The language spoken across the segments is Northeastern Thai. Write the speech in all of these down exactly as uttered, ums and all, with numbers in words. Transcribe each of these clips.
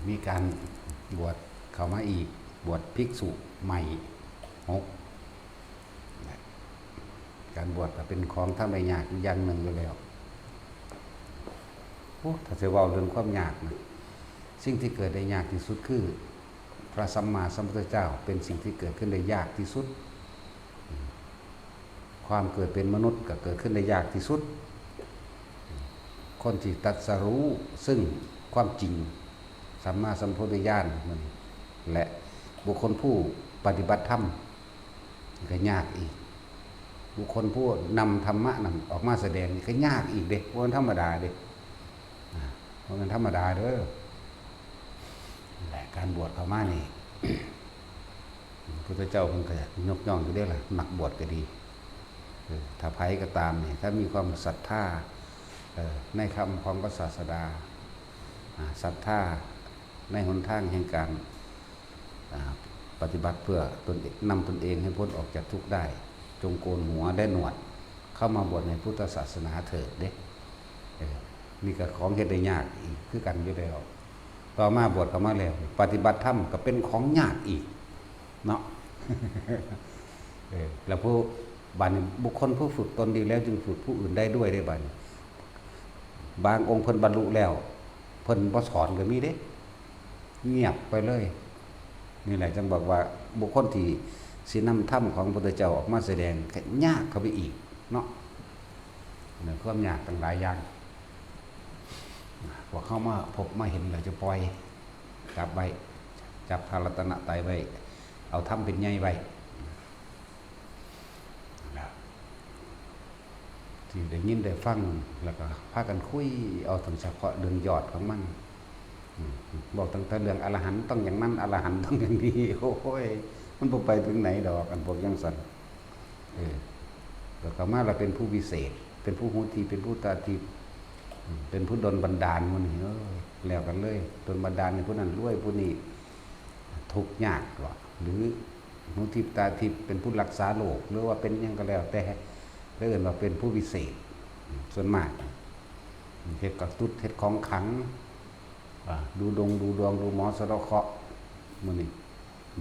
มีการบวชเข้ามาอีก บวชภิกษุใหม่หก การบวชก็เป็นของทำได้ยากอย่างหนึ่งอยู่แล้ว โอ้ ถ้าจะเว้าเรื่องความยากนะ สิ่งที่เกิดได้ยากที่สุดคือ พระสัมมาสัมพุทธเจ้า เป็นสิ่งที่เกิดขึ้นได้ยากที่สุด ความเกิดเป็นมนุษย์ก็เกิดขึ้นได้ยากที่สุด คนที่ตรัสรู้ซึ่งความจริง สัมมาสัมโพธิญาณมัน และบุคคลผู้ปฏิบัติธรรม ก็ยากอีก บุคคลผู้นำธรรมะนั้นออกมาแสดงนี่ก็ยากอีกเด้ บ่แม่นธรรมดาเด้ อ่า บ่แม่นธรรมดาเด้อ และการบวชเข้ามานี่ พุทธเจ้าเพิ่นก็ยกย่องอยู่เด้ล่ะ นักบวชก็ดี เออ ถ้าไผก็ตามนี่ ถ้ามีความศรัทธา เอ่อ ในคำของพระศาสดา อ่า ศรัทธาในหนทางแห่งการ อ่า ปฏิบัติเพื่อตนเอง นำตนเองให้พ้นออกจากทุกข์ได้ จงโกนหัวและหนวด เข้ามาบวชในพุทธศาสนาเถิดเด้ เออ นี่ก็ของเฮ็ดได้ยากอีกคือกันอยู่แล้ว ต่อมาบวชเข้ามาแล้ว ปฏิบัติธรรมก็เป็นของยากอีก เนาะ เออ แล้วผู้ บัดนี้บุคคลผู้ฝึกตนดีแล้วจึงฝึกผู้อื่นได้ด้วยเด้บัดนี้ บางองค์เพิ่นบรรลุแล้ว เพิ่นบ่สอนก็มีเด้ เงียบไปเลย นี่แหละจึงบอกว่าบุคคลที่สินำธรรมของพระพุทธเจ้าออกมาแสดงก็ยากเข้าไปอีกเนาะ เนี่ย ความยากตั้งหลายอย่าง พวกเฮามาพบมาเห็นแล้วจะปล่อย จับไว้ จับพระรัตนตรัยไว้ เอาธรรมเป็นใหญ่ไว้ นะ ที่ได้ยินได้ฟัง แล้วก็พากันคุยเอาตั้งเฉพาะเรื่องยอดของมัน อืม บอกตั้งแต่เรื่องอรหันต์ต้องอย่างนั้น อรหันต์ต้องอย่างนี้ โอ้ย มันบ่ไปถึงไหนดอก อันพวกจั่งซั้น เออ แล้วก็มาแล้วเป็นผู้วิเศษ เป็นผู้ฮู้ทิพย์ เป็นผู้ตาทิพย์ อืม เป็นผู้ดลบันดาลหมู่นี้ เออ แล้วกันเลย ดลบันดาลให้ผู้นั้นรวย ผู้นี้ทุกข์ยาก หรือฮู้ทิพย์ตาทิพย์ เป็นผู้รักษาโรค หรือว่าเป็นหยังก็แล้วแต่ ก็เอิ้นว่าเป็นผู้วิเศษ อืม ส่วนมาก เฮ็ดกระตุ้ด เฮ็ดของขลัง อ่า ดูดงดูดวง ดูหมอสะเดาะเคราะห์ หมู่นี้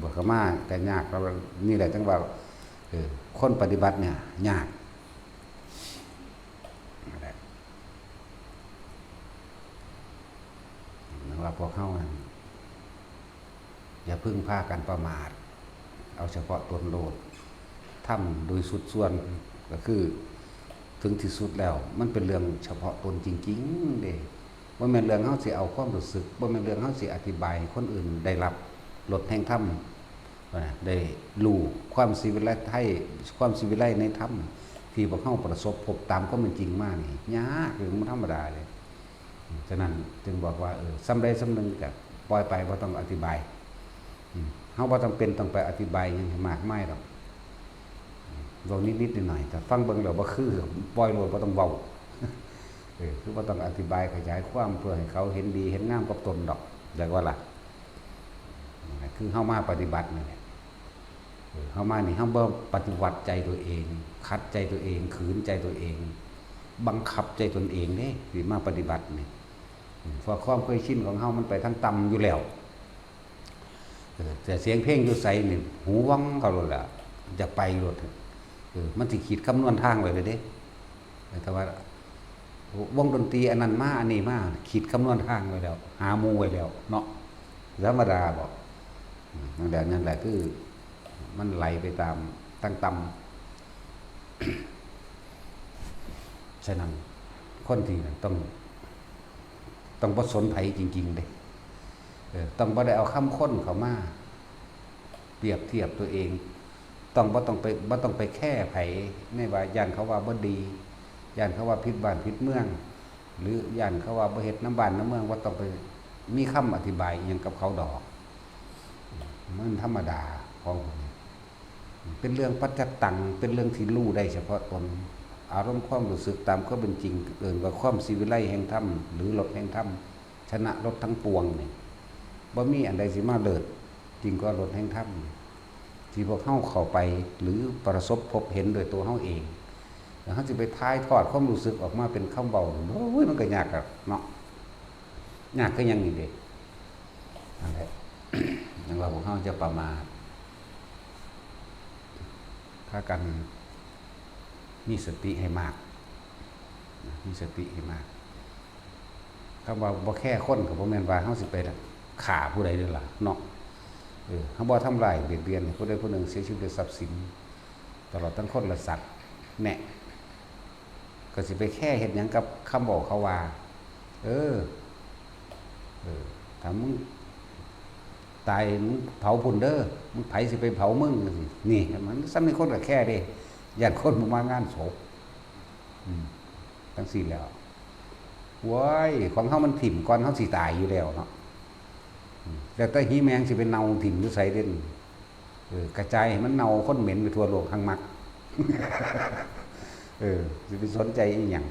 บวชเข้ามาก็ยาก แล้วนี่แหละจั่งว่า เออ คนปฏิบัติเนี่ยยาก นั่นแหละ นึกว่าพวกเฮานั่น อย่าพึ่งพากันประมาท เอาเฉพาะตนโลด ทำโดยสุดส่วน ก็คือ ถึงที่สุดแล้ว มันเป็นเรื่องเฉพาะตนจริงๆเด้ บ่แม่นเรื่องเฮาสิเอาความรู้สึก บ่แม่นเรื่องเฮาสิอธิบายให้คนอื่นได้รับรสแห่งธรรม ได้รู้ความสิวิไล ความสิวิไลในธรรม ที่พวกเฮาประสบพบตามความเป็นจริงมานี่ ยาก เรื่องบ่ธรรมดาเลย ฉะนั้นจึงบอกว่า เออ ส่ำใดส่ำหนึ่งก็ปล่อยไป บ่ต้องอธิบาย อืม เฮาบ่จำเป็นต้องไปอธิบายหยังให้มากมายดอก อืม เว้านิดๆหน่อยๆ ถ้าฟังเบิ่งแล้วบ่คือ ปล่อยโลด บ่ต้องเว้า เออ คือบ่ต้องอธิบายขยายความเพื่อให้เขาเห็นดีเห็นงามกับตนดอก จักว่าล่ะ นั่นแหละ คือเฮามาปฏิบัตินี่แหละ เออ เฮามานี่ เฮาบ่ปฏิวัติใจตัวเอง ขัดใจตัวเอง ขืนใจตัวเอง บังคับใจตนเองเด้ สิมาปฏิบัตินี่ อืม เพราะความเคยชินของเฮามันไปทางต่ำอยู่แล้ว เออ แต่เสียงเพลงอยู่ไสนี่ หูวังเข้าโลดล่ะ จะไปโลด เออ มันสิคิดคำนวณทางไว้เลยเด้ แต่ว่าวงดนตรีอันนั้นมา อันนี้มา คิดคำนวณทางไว้แล้ว หาหมู่ไว้แล้วเนาะ ธรรมดาบ่ อืม นั่นแหละ นั่นแหละ คือมันไหลไปตามทางต่ำ ฉะนั้นคนที่นั่นต้อง ต้องบ่สนไผจริงๆเด้ เออ ต้องบ่ได้เอาคำคนเข้ามาเปรียบเทียบตัวเอง ต้องบ่ต้องไป บ่ต้องไปแคร์ไผ ในว่าย้านเขาว่าบ่ดี ย้านเขาว่าผิดบ้านผิดเมือง หรือย้านเขาว่าบ่เฮ็ดนำบ้านนำเมือง บ่ต้องไปมีคำอธิบายอิหยังกับเขาดอก มันธรรมดาของพวกนี้ เป็นเรื่องปัจจตัง เป็นเรื่องที่รู้ได้เฉพาะตน อารมณ์ความรู้สึกตามความเป็นจริง เอิ้นว่าความสิวิไลแห่งธรรม หรือรสแห่งธรรม ชนะรสทั้งปวงนี่ บ่มีอันใดสิมาเลิศยิ่งกว่ารสแห่งธรรม ที่พวกเฮาเข้าไป หรือประสบพบเห็นโดยตัวเฮาเอง แล้วเฮาสิไปถ่ายทอดความรู้สึกออกมาเป็นคำเว้า โอ้ย มันก็ยากอะเนาะ ยากคือหยังนี่เด้ นั่นแหละ ยังว่าพวกเฮาจะประมาท พากันมีสติให้มาก มีสติให้มาก คำว่าบ่แคร์คนก็บ่แม่นว่าเฮาสิไปฆ่าผู้ใดเด้อล่ะเนาะ เออ เฮาบ่ทำร้ายเบียดเบียนให้ผู้ใดผู้หนึ่งเสียชีวิตหรือทรัพย์สิน ตลอดทั้งคนและสัตว์ แน่ ก็สิไปแคร์เฮ็ดหยังกับคำบอกเขาว่า เออ เออ ถ้ามึงตายมึงเผาพุ่นเด้อ มึงไผสิไปเผามึงจังซี้ นี่ มันซ้ำนี่คนก็แคร์เด้ ย้านคนบ่มางานศพ อืม จังซี้แหล้ว โว้ย ของเฮามันถิ่มก่อนเฮาสิตายอยู่แล้วเนาะ อืม แล้วแต่หีแมงสิไปเน่าถิ่มอยู่ไสเด้ เออ กระจายให้มันเน่าคนเหม็นไปทั่วโลกหั่งมัก เออ สิไปสนใจอีหยัง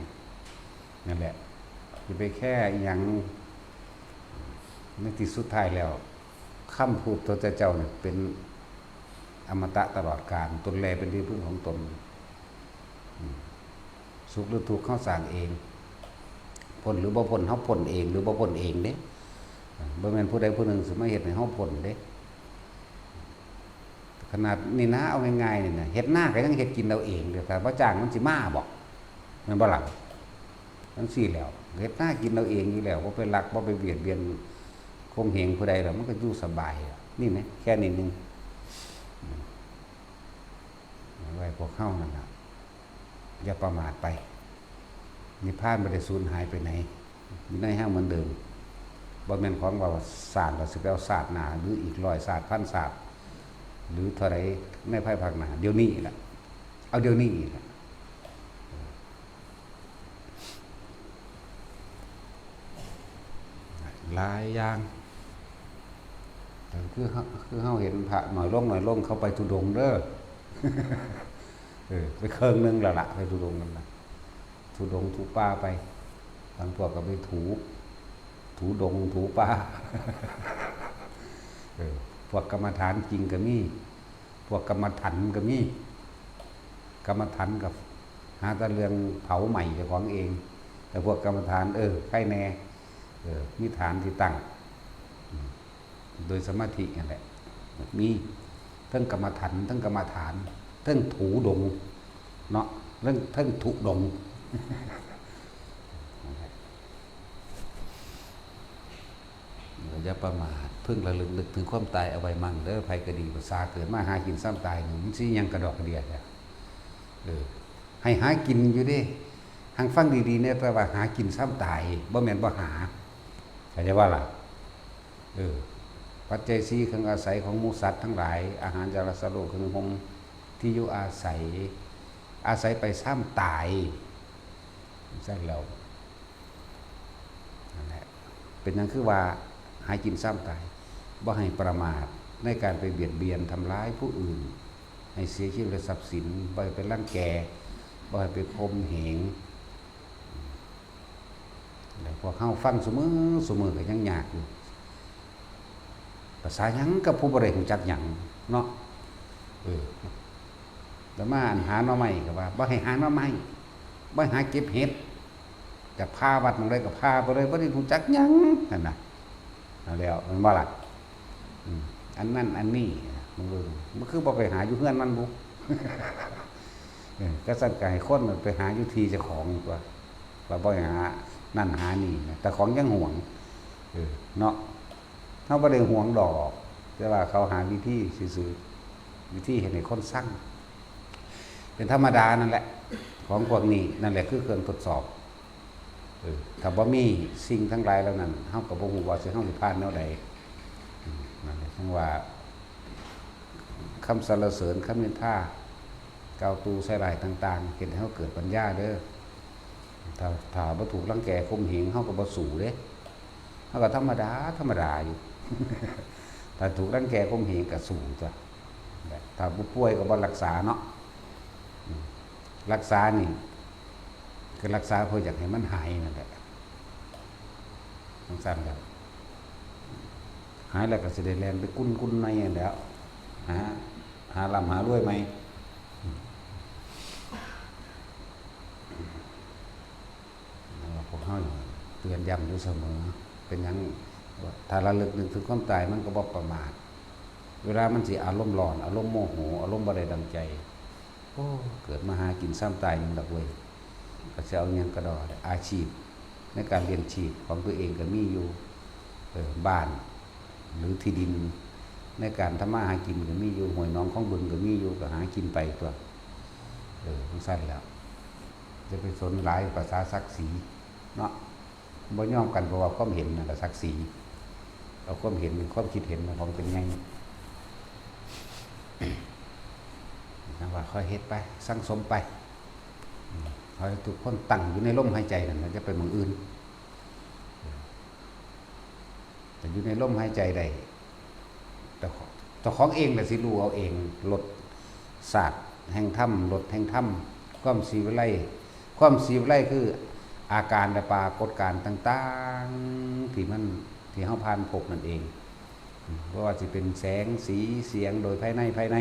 นั่นแหละ สิไปแคร์อีหยัง ในที่สุดท้ายแล้ว คำพูดพระเจ้าเนี่ยเป็นอมตะตลอดกาล ตนแลเป็นที่พึ่งของตน อืม สุขหรือทุกข์เฮาสร้างเอง พ้นหรือบ่พ้นเฮาพ้นเองหรือบ่พ้นเองเด้ บ่แม่นผู้ใดผู้หนึ่งสิมาเฮ็ดให้เฮาพ้นเด้ ขนาดนี่นะ เอาง่ายๆนี่นะ เฮ็ดนาก็ยังเฮ็ดกินเอาเองเด้ ถ้าบ่จ้างมันสิมาบ่ แม่นบ่ล่ะ? จังซี้แหล้ว เฮ็ดนากินเอาเองอยู่แล้ว บ่ไปลัก บ่ไปเบียดเบียนข่มเหงผู้ใดแล้ว มันก็อยู่สบายอะ นี่นะ แค่นี้หนึ่ง อืม ไว้พวกเฮานั่นล่ะ อย่าประมาทไป นิพพานบ่ได้สูญหายไปไหน อยู่ในเฮาเหมือนเดิม บ่แม่นของว่าสร้างแล้วสิไปเอาชาติหน้า หรืออีกร้อยชาติ พันชาติ หรือเท่าใดในภายภาคหน้า เดี๋ยวนี้ล่ะ เอาเดี๋ยวนี้ล่ะ หลายอย่าง แต่คือเฮา คือเฮาเห็นพระน้อยลง น้อยลง เขาไปธุดงค์เด้อ เออ ไปเคิ่งหนึ่งแล้วล่ะ ไปธุดงค์นั่นน่ะ ธุดงค์ธุป่าไป บางพวกก็ไปถู ถูดงถูป่า เออ พวกกรรมฐานจริงก็มี พวกกรรมถันก็มี กรรมถันก็หาแต่เรื่องเผาไหม้เจ้าของเอง แต่พวกกรรมฐาน เออ ใครแน่ เออ มีฐานที่ตั้ง อืม โดยสมาธินั่นแหละ มีทั้งกรรมถัน ทั้งกรรมฐาน ทั้งถูดงค์ เนาะ ทั้ง ทั้งธุดงค์ นั่นแหละ อย่าประมาท พึงระลึกนึกถึงความตายเอาไว้มั่งเด้อ ไผก็ดี ภาษาเกิดมาหากินซ้ำตายนี่ มันสิหยังกระดอกกระเดียแท้ เออ ให้หากินอยู่เด้ หังฟังดีๆเนี่ย แต่ว่าหากินซ้ำตาย บ่แม่นบ่หา เข้าใจว่าล่ะ? เออ ปัจจัยสี่ เครื่องอาศัยของหมู่สัตว์ทั้งหลาย อาหาร จาระสะโรค เครื่องห่ม ที่อยู่อาศัย อาศัยไปซ้ำตาย ซั่นแล้ว นั่นแหละ เป็นหยังคือว่าหากินซ้ำตาย บ่ให้ประมาทในการไปเบียดเบียนทำร้ายผู้อื่น ให้เสียชีวิตและทรัพย์สิน บ่ให้ไปรังแก บ่ให้ไปข่มเหง แล้วพวกเฮาฟังซุมื้อซุมื้อก็ยังยากอยู่ ภาษาหยังกับผู้บ่ได้รู้จักหยังเนาะ เออ แต่มาอันหาหน่อไม้ก็ว่า บ่ให้หาหน่อไม้ บ่ให้หาเก็บเห็ด จะพาวัดหม่องใดก็พาไปเลย บ่ได้รู้จักหยังนั่นน่ะ เอาแล้ว แม่นบ่ล่ะ? อืม อันนั้นอันนี้ มันก็ มันคือบ่ไปหาอยู่เฮือนมันบุ เออ ก็ซั่นก็ให้คนมันไปหาอยู่ที่เจ้าของตัว ว่าบ่ให้หานั่นหานี่นะ แต่ของยังหวง เออ เนาะ เฮาบ่ได้หวงดอก แต่ว่าเขาหาวิธีซื่อๆ วิธีเฮ็ดให้คนซัง เป็นธรรมดานั่นแหละ ของพวกนี้ นั่นแหละคือเครื่องทดสอบ เออ ถ้าบ่มีสิ่งทั้งหลายเหล่านั้น เฮาก็บ่ฮู้ว่าสิ เฮาสิผ่านแนวใด อืม นั่นแหละ จั่งว่า คำสรรเสริญ คำนินทา กล่าวตู่ใส่ร้ายต่างๆ เฮ็ดให้เฮาเกิดปัญญาเด้อ ถ้า ถ้าบ่ถูกรังแกข่มเหง เฮาก็บ่สู้เด้ เฮาก็ธรรมดา ธรรมดาอยู่ ถ้าถูกรังแกข่มเหงก็สู้จ้ะ ถ้าบ่ป่วยก็บ่รักษาเนาะ อืม รักษานี่ คือรักษาเพื่ออยากให้มันหายนั่นแหละ จั่งซั้นแหละ หายแล้วก็สิได้แล่นไปกุนกุนในนั่นแหล้ว หา หาร่ำหารวยใหม่ อืม แล้วพวกเฮานี่เตือนย้ำอยู่เสมอ เป็นหยัง ถ้าระลึกนึกถึงความตายมันก็บ่ประมาท เวลามันสิอารมณ์ร้อน อารมณ์โมโห อารมณ์บ่ได้ดังใจ โอ้ เกิดมาหากินซ้ำตายหนึ่งดอกเว้ย ก็สิเอาหยังกะด้อ อาชีพในการเลี้ยงชีพของตัวเองก็มีอยู่ เออ บ้าน หรือที่ดิน ในการทำมาหากินก็มีอยู่ ห้วยหนองของบึงก็มีอยู่ ก็หากินไปตั๊ว เออ จั่งซั้นแหล้ว อย่าไปสนหลายภาษาศักดิ์ศรีเนาะ บ่ยอมกัน เพราะว่าความเห็นนั่นก็ศักดิ์ศรี เอาความเห็น ความคิดเห็นของเป็นไง นะว่าค่อยเฮ็ดไป สั่งสมไป อืม ขอให้ทุกคนตั้งอยู่ในลมหายใจนั่นนะ อย่าไปหม่องอื่น แต่อยู่ในลมหายใจได้ เจ้าของ เจ้าของเองแหละสิรู้เอาเอง รสชาติแห่งธรรม รสแห่งธรรม ความสีวิไล ความสีวิไลคืออาการและปรากฏการณ์ต่างๆ ที่มัน ที่เฮาผ่านพบนั่นเอง บ่ว่าสิเป็นแสง สี เสียง โดยภายใน ภายใน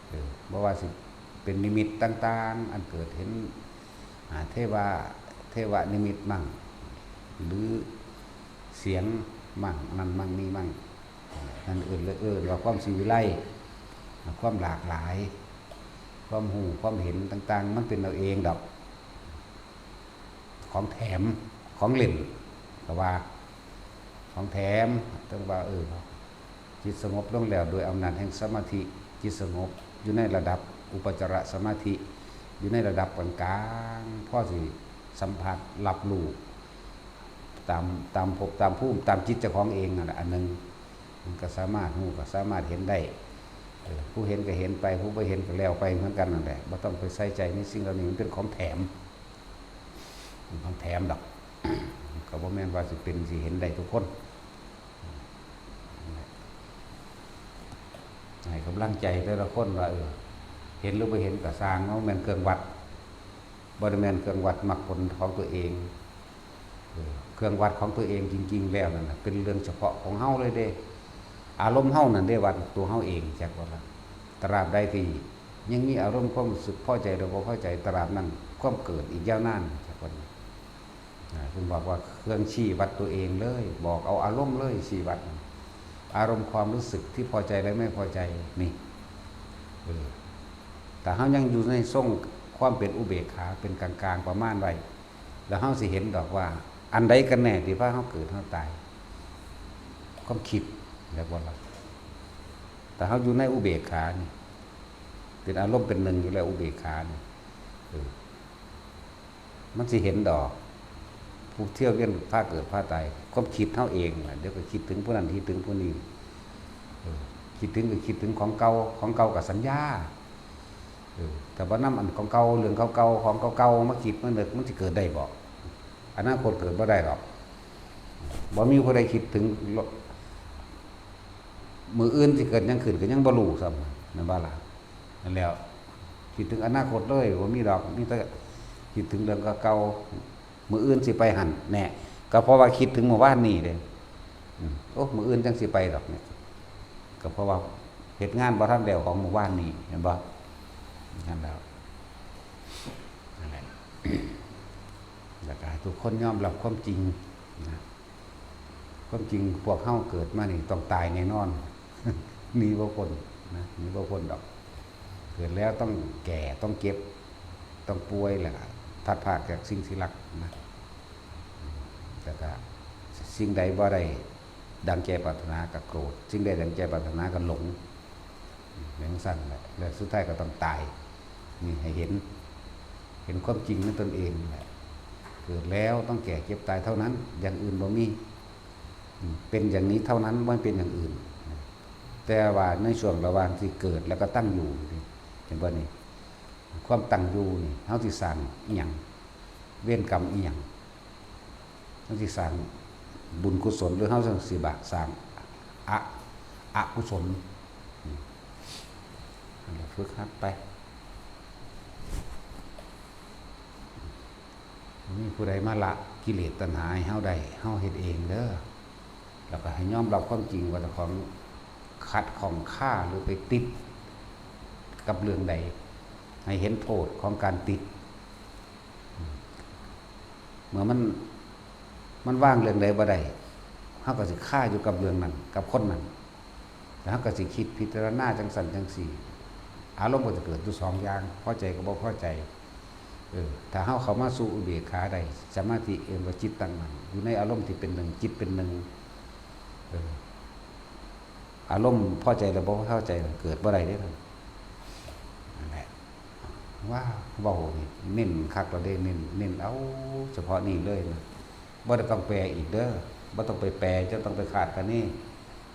เออ บ่ว่าสิเป็นนิมิตต่างๆ อันเกิดเห็น อ่า เทวา เทวนิมิตมั่ง หรือเสียงมั่ง นั่นมั่ง นี่มั่ง นั่นเอิ้นเลย เอิ้นว่าความสีวิไล ความหลากหลาย ความฮู้ ความเห็นต่างๆ มันเป็นเอาเองดอก ของแถม ของเล่น ก็ว่า ของแถม ต้องว่า เออ จิตสงบลงแล้ว โดยอำนาจแห่งสมาธิ จิตสงบ อยู่ในระดับอุปจารสมาธิ อยู่ในระดับกลางๆ พอสิสัมผัส รับรู้ ตาม ตามภพ ตามภูมิ ตามจิตเจ้าของเองนั่นแหละ อันหนึ่ง มันก็สามารถฮู้ ก็สามารถเห็นได้ เออ ผู้เห็นก็เห็นไป ผู้บ่เห็นก็แล้วไปเหมือนกันนั่นแหละ บ่ต้องไปใส่ใจในสิ่งเหล่านี้ มันเป็นของแถม เป็นของแถมดอก ก็บ่แม่นว่าสิเป็นสิเห็นได้ทุกคน ให้กำลังใจแต่ละคนว่า เออ เห็นหรือบ่เห็นก็ซ่าง มันบ่แม่นเครื่องวัด บ่ได้แม่นเครื่องวัดมรรคผลของตัวเอง เออ เครื่องวัดของตัวเองจริงๆ แล้วนั่นน่ะ เป็นเรื่องเฉพาะของเฮาเลยเด้ อารมณ์เฮานั่นเด้ วัดตัวเฮาเอง จักว่าล่ะ ตราบใดที่ยังมีอารมณ์ความรู้สึกพอใจหรือบ่พอใจ ตราบนั้นความเกิดอีกยาวนาน จักว่าล่ะ อ่า เพิ่นบอกว่าเครื่องชี้วัดตัวเองเลย บอกเอาอารมณ์เลยชี้วัด อารมณ์ความรู้สึกที่พอใจและไม่พอใจ นี่ เออ แต่เฮายังอยู่ในทรงความเป็นอุเบกขา เป็นกลางๆ ประมาณไว้ แล้วเฮาสิเห็นดอกว่า อันใดกันแน่ที่พาเฮาเกิดเฮาตาย ความคิด แล้วบ่ล่ะ แต่เฮาอยู่ในอุเบกขานี่ เป็นอารมณ์เป็นหนึ่งอยู่แล้ว อุเบกขานี่ เออ มันสิเห็นดอก ผู้เที่ยวเวียนพาเกิดพาตาย ความคิดเฮาเองน่ะ เดี๋ยวก็คิดถึงผู้นั้น คิดถึงผู้นี้ เออ คิดถึงก็คิดถึงของเก่า ของเก่าก็สัญญา เออ แต่ว่านำอันของเก่า เรื่องเก่าๆ ของเก่าๆ มาคิดมานึก มันสิเกิดได้บ่ อนาคตเกิดบ่ได้ดอก บ่มีผู้ใดคิดถึง มื้ออื่นสิเกิดหยังขึ้นก็ยังบ่รู้ซ้ำ แม่นบ่ล่ะ นั่นแหล้ว คิดถึงอนาคตเลย บ่มีดอก มีแต่คิดถึงเรื่องเก่าๆ มื้ออื่นสิไปหั่น แน่ ก็เพราะว่าคิดถึงมื้อวานนี้เด้ อืม โอ้ มื้ออื่นจั่งสิไปดอกเนี่ย ก็เพราะว่าเฮ็ดงานบ่ทันแล้วของมื้อวานนี้ แม่นบ่ นั่นแหล้ว นั่นแหละ แล้วก็ให้ทุกคนยอมรับความจริงนะ ความจริงพวกเฮาเกิดมานี่ต้องตายแน่นอน หนีบ่พ้นนะ หนีบ่พ้นดอก เกิดแล้วต้องแก่ ต้องเจ็บ ต้องป่วย แล้วก็พลัดพรากจากสิ่งที่รักนะ แล้วก็สิ่งใดบ่ได้ดังใจปรารถนาก็โกรธ สิ่งใดดังใจปรารถนาก็หลง เป็นจั่งซั้นแหละ แล้วสุดท้ายก็ต้องตาย นี่ให้เห็น เห็นความจริงในตนเองแหละ เกิดแล้วต้องแก่เจ็บตายเท่านั้น อย่างอื่นบ่มี อืม เป็นอย่างนี้เท่านั้น ไม่เป็นอย่างอื่น แต่ว่าในช่วงระหว่างที่เกิดแล้วก็ตั้งอยู่นี่ เห็นบ่นี่ ความตั้งอยู่นี่ เฮาสิสร้างอิหยัง เวรกรรมอิหยัง เฮาสิสร้างบุญกุศล หรือเฮาสิบาป สร้างอะ อกุศล อืม นั่นแหละ ฝึกหัดไป บ่มีผู้ใดมาละกิเลสตัณหาให้เฮาได้ เฮาเฮ็ดเองเด้อ แล้วก็ให้ยอมรับความจริงว่าเจ้าของขัดข้องคาหรือไปติดกับเรื่องใด ให้เห็นโทษของการติด เมื่อมัน มันวางเรื่องใดบ่ได้ เฮาก็สิคาอยู่กับเรื่องนั้น กับคนนั้น แล้วเฮาก็สิคิดพิจารณาจั่งซั้นจั่งซี้ อารมณ์ก็จะเกิดอยู่สองอย่าง พอใจกับบ่พอใจ เออ ถ้าเฮาเข้ามาสู่อุเบกขาได้ สมาธิเอิ้นว่าจิตตั้งมั่น อยู่ในอารมณ์ที่เป็นหนึ่ง จิตเป็นหนึ่ง เออ อารมณ์พอใจและบ่พอใจเกิดบ่ได้เด้ นั่นแหละ ว่าเว้านี่เน้นคักแล้วเด้ เน้น เน้นเอาเฉพาะนี่เลยนะ บ่ได้ต้องแปลอีกเด้อ บ่ต้องไปแปล จะต้องไปคาดคะเน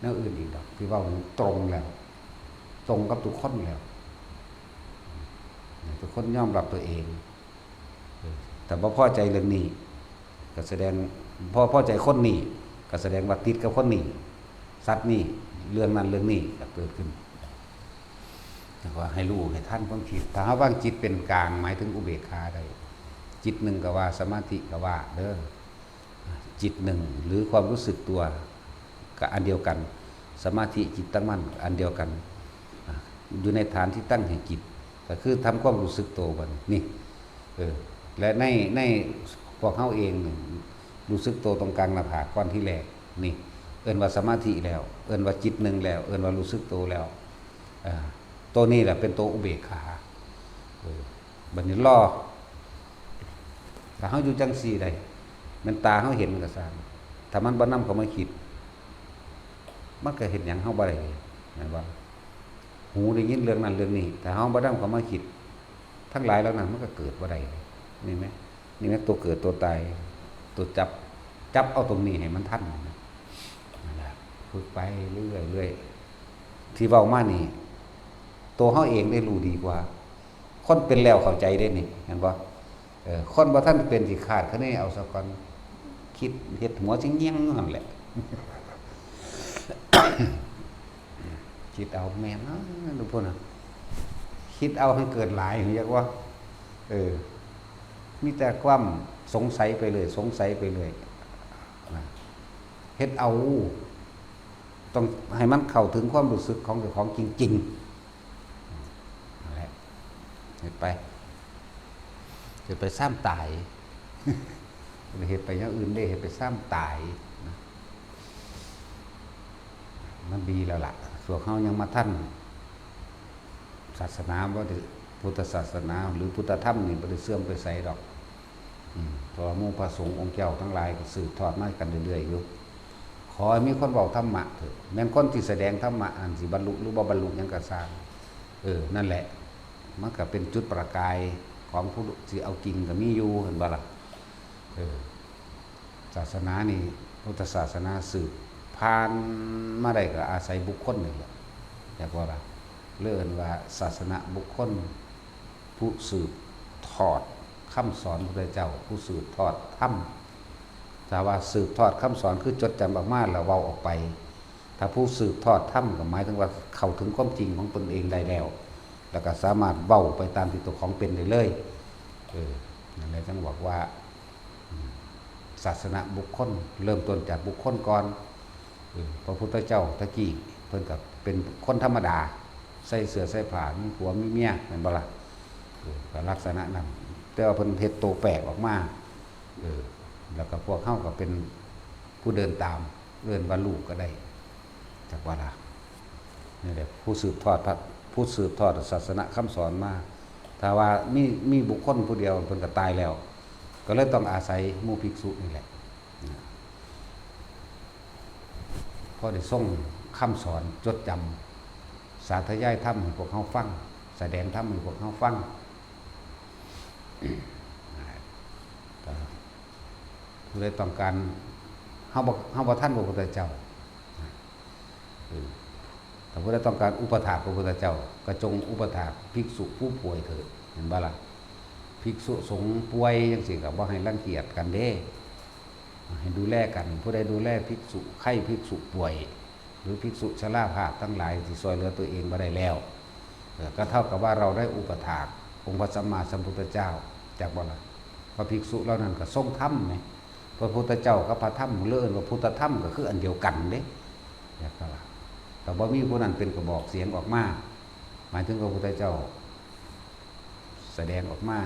แนวอื่นอีกดอก ที่เว้านี่ตรงแล้ว ตรงกับทุกคนแล้ว ทุกคนยอมรับตัวเอง แต่บ่พอใจเรื่องนี้ ก็แสดง พอพอใจคนนี้ ก็แสดงว่าติดกับคนนี้ สัตว์นี้ เรื่องนั้นเรื่องนี้ก็เกิดขึ้น แล้วก็ให้รู้ให้ทันความคิด ถ้าเฮาวางจิตเป็นกลาง หมายถึงอุเบกขาได้ จิตหนึ่งก็ว่า สมาธิก็ว่าเด้อ จิตหนึ่งหรือความรู้สึกตัวก็อันเดียวกัน สมาธิจิตตั้งมั่นอันเดียวกัน อ่ะ อยู่ในฐานที่ตั้งแห่งจิต ก็คือทำความรู้สึกตัวบัดนี้ นี่ เออ และใน ในพวกเฮาเองนี่ รู้สึกตัวตรงกลางหน้าผากก้อนที่แรก นี่ เอิ้นว่าสมาธิแล้ว เอิ้นว่าจิตหนึ่งแล้ว เอิ้นว่ารู้สึกตัวแล้ว อ่า ตัวนี้แหละเป็นตัวอุเบกขา เออ บัดนี้รอ ถ้าเฮาอยู่จั่งซี้ได้ แม่นตาเฮาเห็นก็ซ่าง ถ้ามันบ่นำเข้ามาคิด มันก็เฮ็ดหยังเฮาบ่ได้เลย แม่นบ่ หูได้ยินเรื่องนั้นเรื่องนี้ ถ้าเฮาบ่นำเข้ามาคิด ทั้งหลายเหล่านั้นมันก็เกิดบ่ได้เลย นี่แหม นี่แหม ตัวเกิดตัวตาย ตัวจับ จับเอาตรงนี้ให้มันทันนะ นั่นแหละ ฝึกไปเรื่อยๆ ที่เว้ามานี่ ตัวเฮาเองได้รู้ดีกว่า คนเป็นแล้วเข้าใจได้นี่ เห็นบ่ เออ คนบ่ทันเป็นสิคาดคะเนเอาซะก่อน คิดเฮ็ดหัวสิเงี่ยงอยู่หั่นแหละ คิดเอาแม่นเนาะ ดูพุ่นน่ะ คิดเอาให้เกิดหลาย เรียกว่า เออ มีแต่ความสงสัยไปเลย สงสัยไปเลย นะ เฮ็ดเอา ต้องให้มันเข้าถึงความรู้สึกของเจ้าของจริง ๆ นั่นแหละ เฮ็ดไป เฮ็ดไปซ้ำตาย บ่ได้เฮ็ดไปอย่างอื่นเด้ เฮ็ดไปซ้ำตายนะ มันดีแล้วล่ะ พวกเฮายังมาทัน ศาสนาบ่ได้ พุทธศาสนาหรือพุทธธรรมนี่บ่ได้เสื่อมไปไสดอก อืม เพราะว่าหมู่พระสงฆ์องค์เจ้าทั้งหลายก็สืบทอดมากันเรื่อยๆอยู่ ขอให้มีคนเว้าธรรมะเถอะ แม่นคนที่แสดงธรรมะอันสิบรรลุหรือบ่บรรลุหยังก็ซ่าง เออ นั่นแหละ มันก็เป็นจุดประกายของผู้ที่เอาจริงก็มีอยู่ เห็นบ่ล่ะ เออ ศาสนานี่ พุทธศาสนาสืบผ่านมาได้ก็อาศัยบุคคลนี่แหละ อยากว่าล่ะ เรียกว่าศาสนบุคคล ผู้สืบทอดคำสอนพระพุทธเจ้า ผู้สืบทอดธรรม ถ้าว่าสืบทอดคำสอนคือจดจำออกมาแล้วเว้าออกไป ถ้าผู้สืบทอดธรรมก็หมายถึงว่าเข้าถึงความจริงของตนเองได้แล้ว แล้วก็สามารถเว้าไปตามที่ตัวของเป็นได้เลย เออ นั่นแหละจั่งบอกว่า อืม ศาสนบุคคล เริ่มต้นจากบุคคลก่อน เออ พระพุทธเจ้าตะกี้เพิ่นก็เป็นคนธรรมดา ใส่เสื้อใส่ผ้า มีผัวมีเมีย แม่นบ่ล่ะ เออ ก็ลักษณะนั้น แต่ว่าเพิ่นเฮ็ดโตแปลกออกมา เออ แล้วก็พวกเฮาก็เป็นผู้เดินตาม เอิ้นว่าลูกก็ได้ จักว่าล่ะ นี่แหละ ผู้สืบทอดพระ ผู้สืบทอดศาสนคำสอนมา ถ้าว่ามี มีบุคคลผู้เดียวเพิ่นก็ตายแล้ว ก็เลยต้องอาศัยหมู่ภิกษุนี่แหละ พอได้ทรงคำสอนจดจำ สาธยายธรรมให้พวกเฮาฟัง แสดงธรรมให้พวกเฮาฟัง ผู้ใดต้องการ เฮาบ่ เฮาบ่ทันพระพุทธเจ้า เออ ถ้าผู้ใดต้องการอุปถากพระพุทธเจ้า ก็จงอุปถากภิกษุผู้ป่วยเถิด เห็นบ่ล่ะ ภิกษุสงฆ์ป่วยจั่งซี้ก็บ่ให้รังเกียจกันเด้ ให้ดูแลกัน ผู้ใดดูแลภิกษุไข้ภิกษุป่วย หรือภิกษุชราภาพทั้งหลายที่ช่วยเหลือตัวเองบ่ได้แล้ว เอ่อ ก็เท่ากับว่าเราได้อุปถากองค์พระสัมมาสัมพุทธเจ้า จักบ่ล่ะ พระภิกษุเหล่านั้นก็ทรงธรรมไง พระพุทธเจ้ากับพระธรรม เรียกว่าพุทธธรรมก็คืออันเดียวกันเด้ จักบ่ล่ะ แต่บ่มีผู้นั้นเป็นกระบอกเสียงออกมา หมายถึงพระพุทธเจ้า แสดงออกมา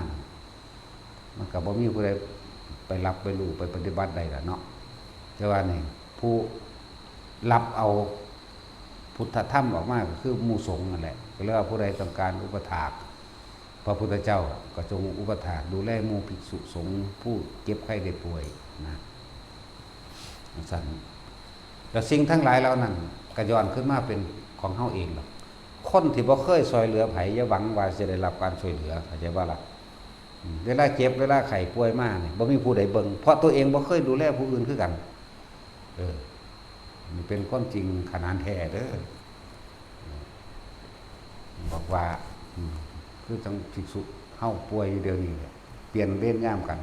มันก็บ่มีผู้ใดไปรับไปรู้ไปปฏิบัติได้ล่ะเนาะ แต่ว่านี่ ผู้ ผู้รับเอาพุทธธรรมออกมาก็คือหมู่สงฆ์นั่นแหละ ก็เรียกว่าผู้ใดต้องการอุปถากพระพุทธเจ้า ก็จงอุปถากดูแลหมู่ภิกษุสงฆ์ผู้เจ็บไข้ได้ป่วยนะ สั่น แล้วสิ่งทั้งหลายเหล่านั้นก็ย้อนขึ้นมาเป็นของเฮาเองหรอก คนที่บ่เคยช่วยเหลือไผ อย่าหวังว่าจะได้รับการช่วยเหลือ เข้าใจบ่ล่ะ? อืม เวลาเจ็บ เวลาไข้ป่วยมาเนี่ย บ่มีผู้ใดเบิ่ง เพราะตัวเองบ่เคยดูแลผู้อื่นคือกัน เออ นี่เป็นความจริงขนานแท้เด้อ บอกว่า อืม คือจั่งภิกษุเฮาป่วยอยู่เดี๋ยวนี้แหละ เปลี่ยนเวรยามกัน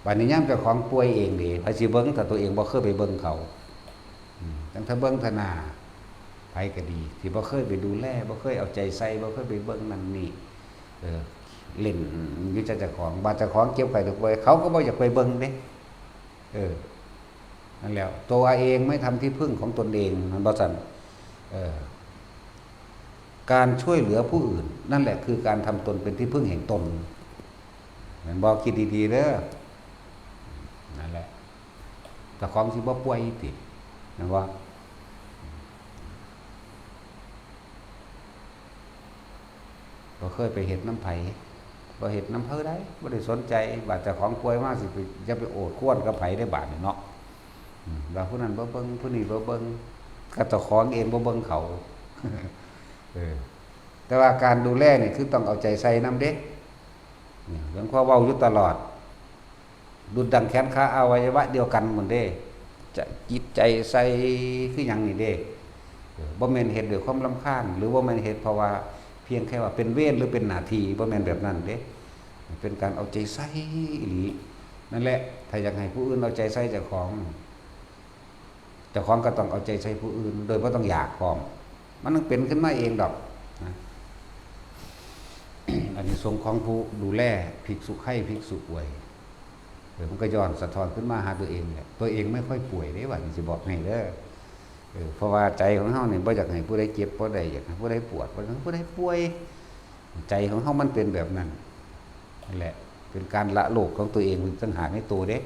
บัดนี้ยามเจ้าของป่วยเองเด้ ไผสิเบิ่ง ถ้าตัวเองบ่เคยไปเบิ่งเขา อืม จั่งถ้าเบิ่งถ้าหน้า ไผก็ดี ที่บ่เคยไปดูแล บ่เคยเอาใจใส่ บ่เคยไปเบิ่งนั่นนี่ เออ เล่นอยู่แต่เจ้าของ บาดเจ้าของเจ็บไข้ได้ป่วย เขาก็บ่อยากไปเบิ่งเด้ เออ นั่นแหละ ตัวเองไม่ทำที่พึ่งของตนเอง มันบ่ซั่น เออ การช่วยเหลือผู้อื่น นั่นแหละคือการทำตนเป็นที่พึ่งแห่งตน แม่นบ่? คิดดีๆเด้อ นั่นแหละ เจ้าของสิบ่ป่วยติ แม่นบ่? บ่เคยไปเฮ็ดนำไผ บ่เฮ็ดนำไผใด บ่ได้สนใจ บาดเจ้าของป่วยมาสิไป อย่าไปโอดครวญกับไผได้บาดนี้เนาะ อืม ว่าผู้นั้นบ่เบิ่ง ผู้นี้บ่เบิ่ง ก็เจ้าของเองบ่เบิ่งเขา เออ แต่ว่าการดูแลนี่คือต้องเอาใจใส่นำเด้ นี่หลวงพ่อเว้าอยู่ตลอด ดุจดังแขนขาอวัยวะเดียวกันหมดเด้ จะจิตใจใส่คือหยังนี่เด้ เออ บ่แม่นเฮ็ดด้วยความรำคาญ หรือบ่แม่นเฮ็ดเพราะว่าเพียงแค่ว่าเป็นเวรหรือเป็นหน้าที่ บ่แม่นแบบนั้นเด้ เป็นการเอาใจใส่อีหลี นั่นแหละ ถ้าอยากให้ผู้อื่นเอาใจใส่เจ้าของ เจ้าของก็ต้องเอาใจใส่ผู้อื่น โดยบ่ต้องอยากพร้อม มันต้องเป็นขึ้นมาเองดอกนะ อานิสงส์ของผู้ดูแลภิกษุไข้ภิกษุป่วย เออ มันก็ย้อนสะท้อนขึ้นมาหาตัวเองแหละ ตัวเองไม่ค่อยป่วยเด้ ว่านี่สิบอกให้เด้อ เออ เพราะว่าใจของเฮานี่บ่อยากให้ผู้ใดเจ็บ บ่ได้อยากให้ผู้ใดปวด บ่อยากให้ผู้ใดป่วย ใจของเฮามันเป็นแบบนั้น นั่นแหละ เป็นการละโลกของตัวเองต่างหากในตัวเด้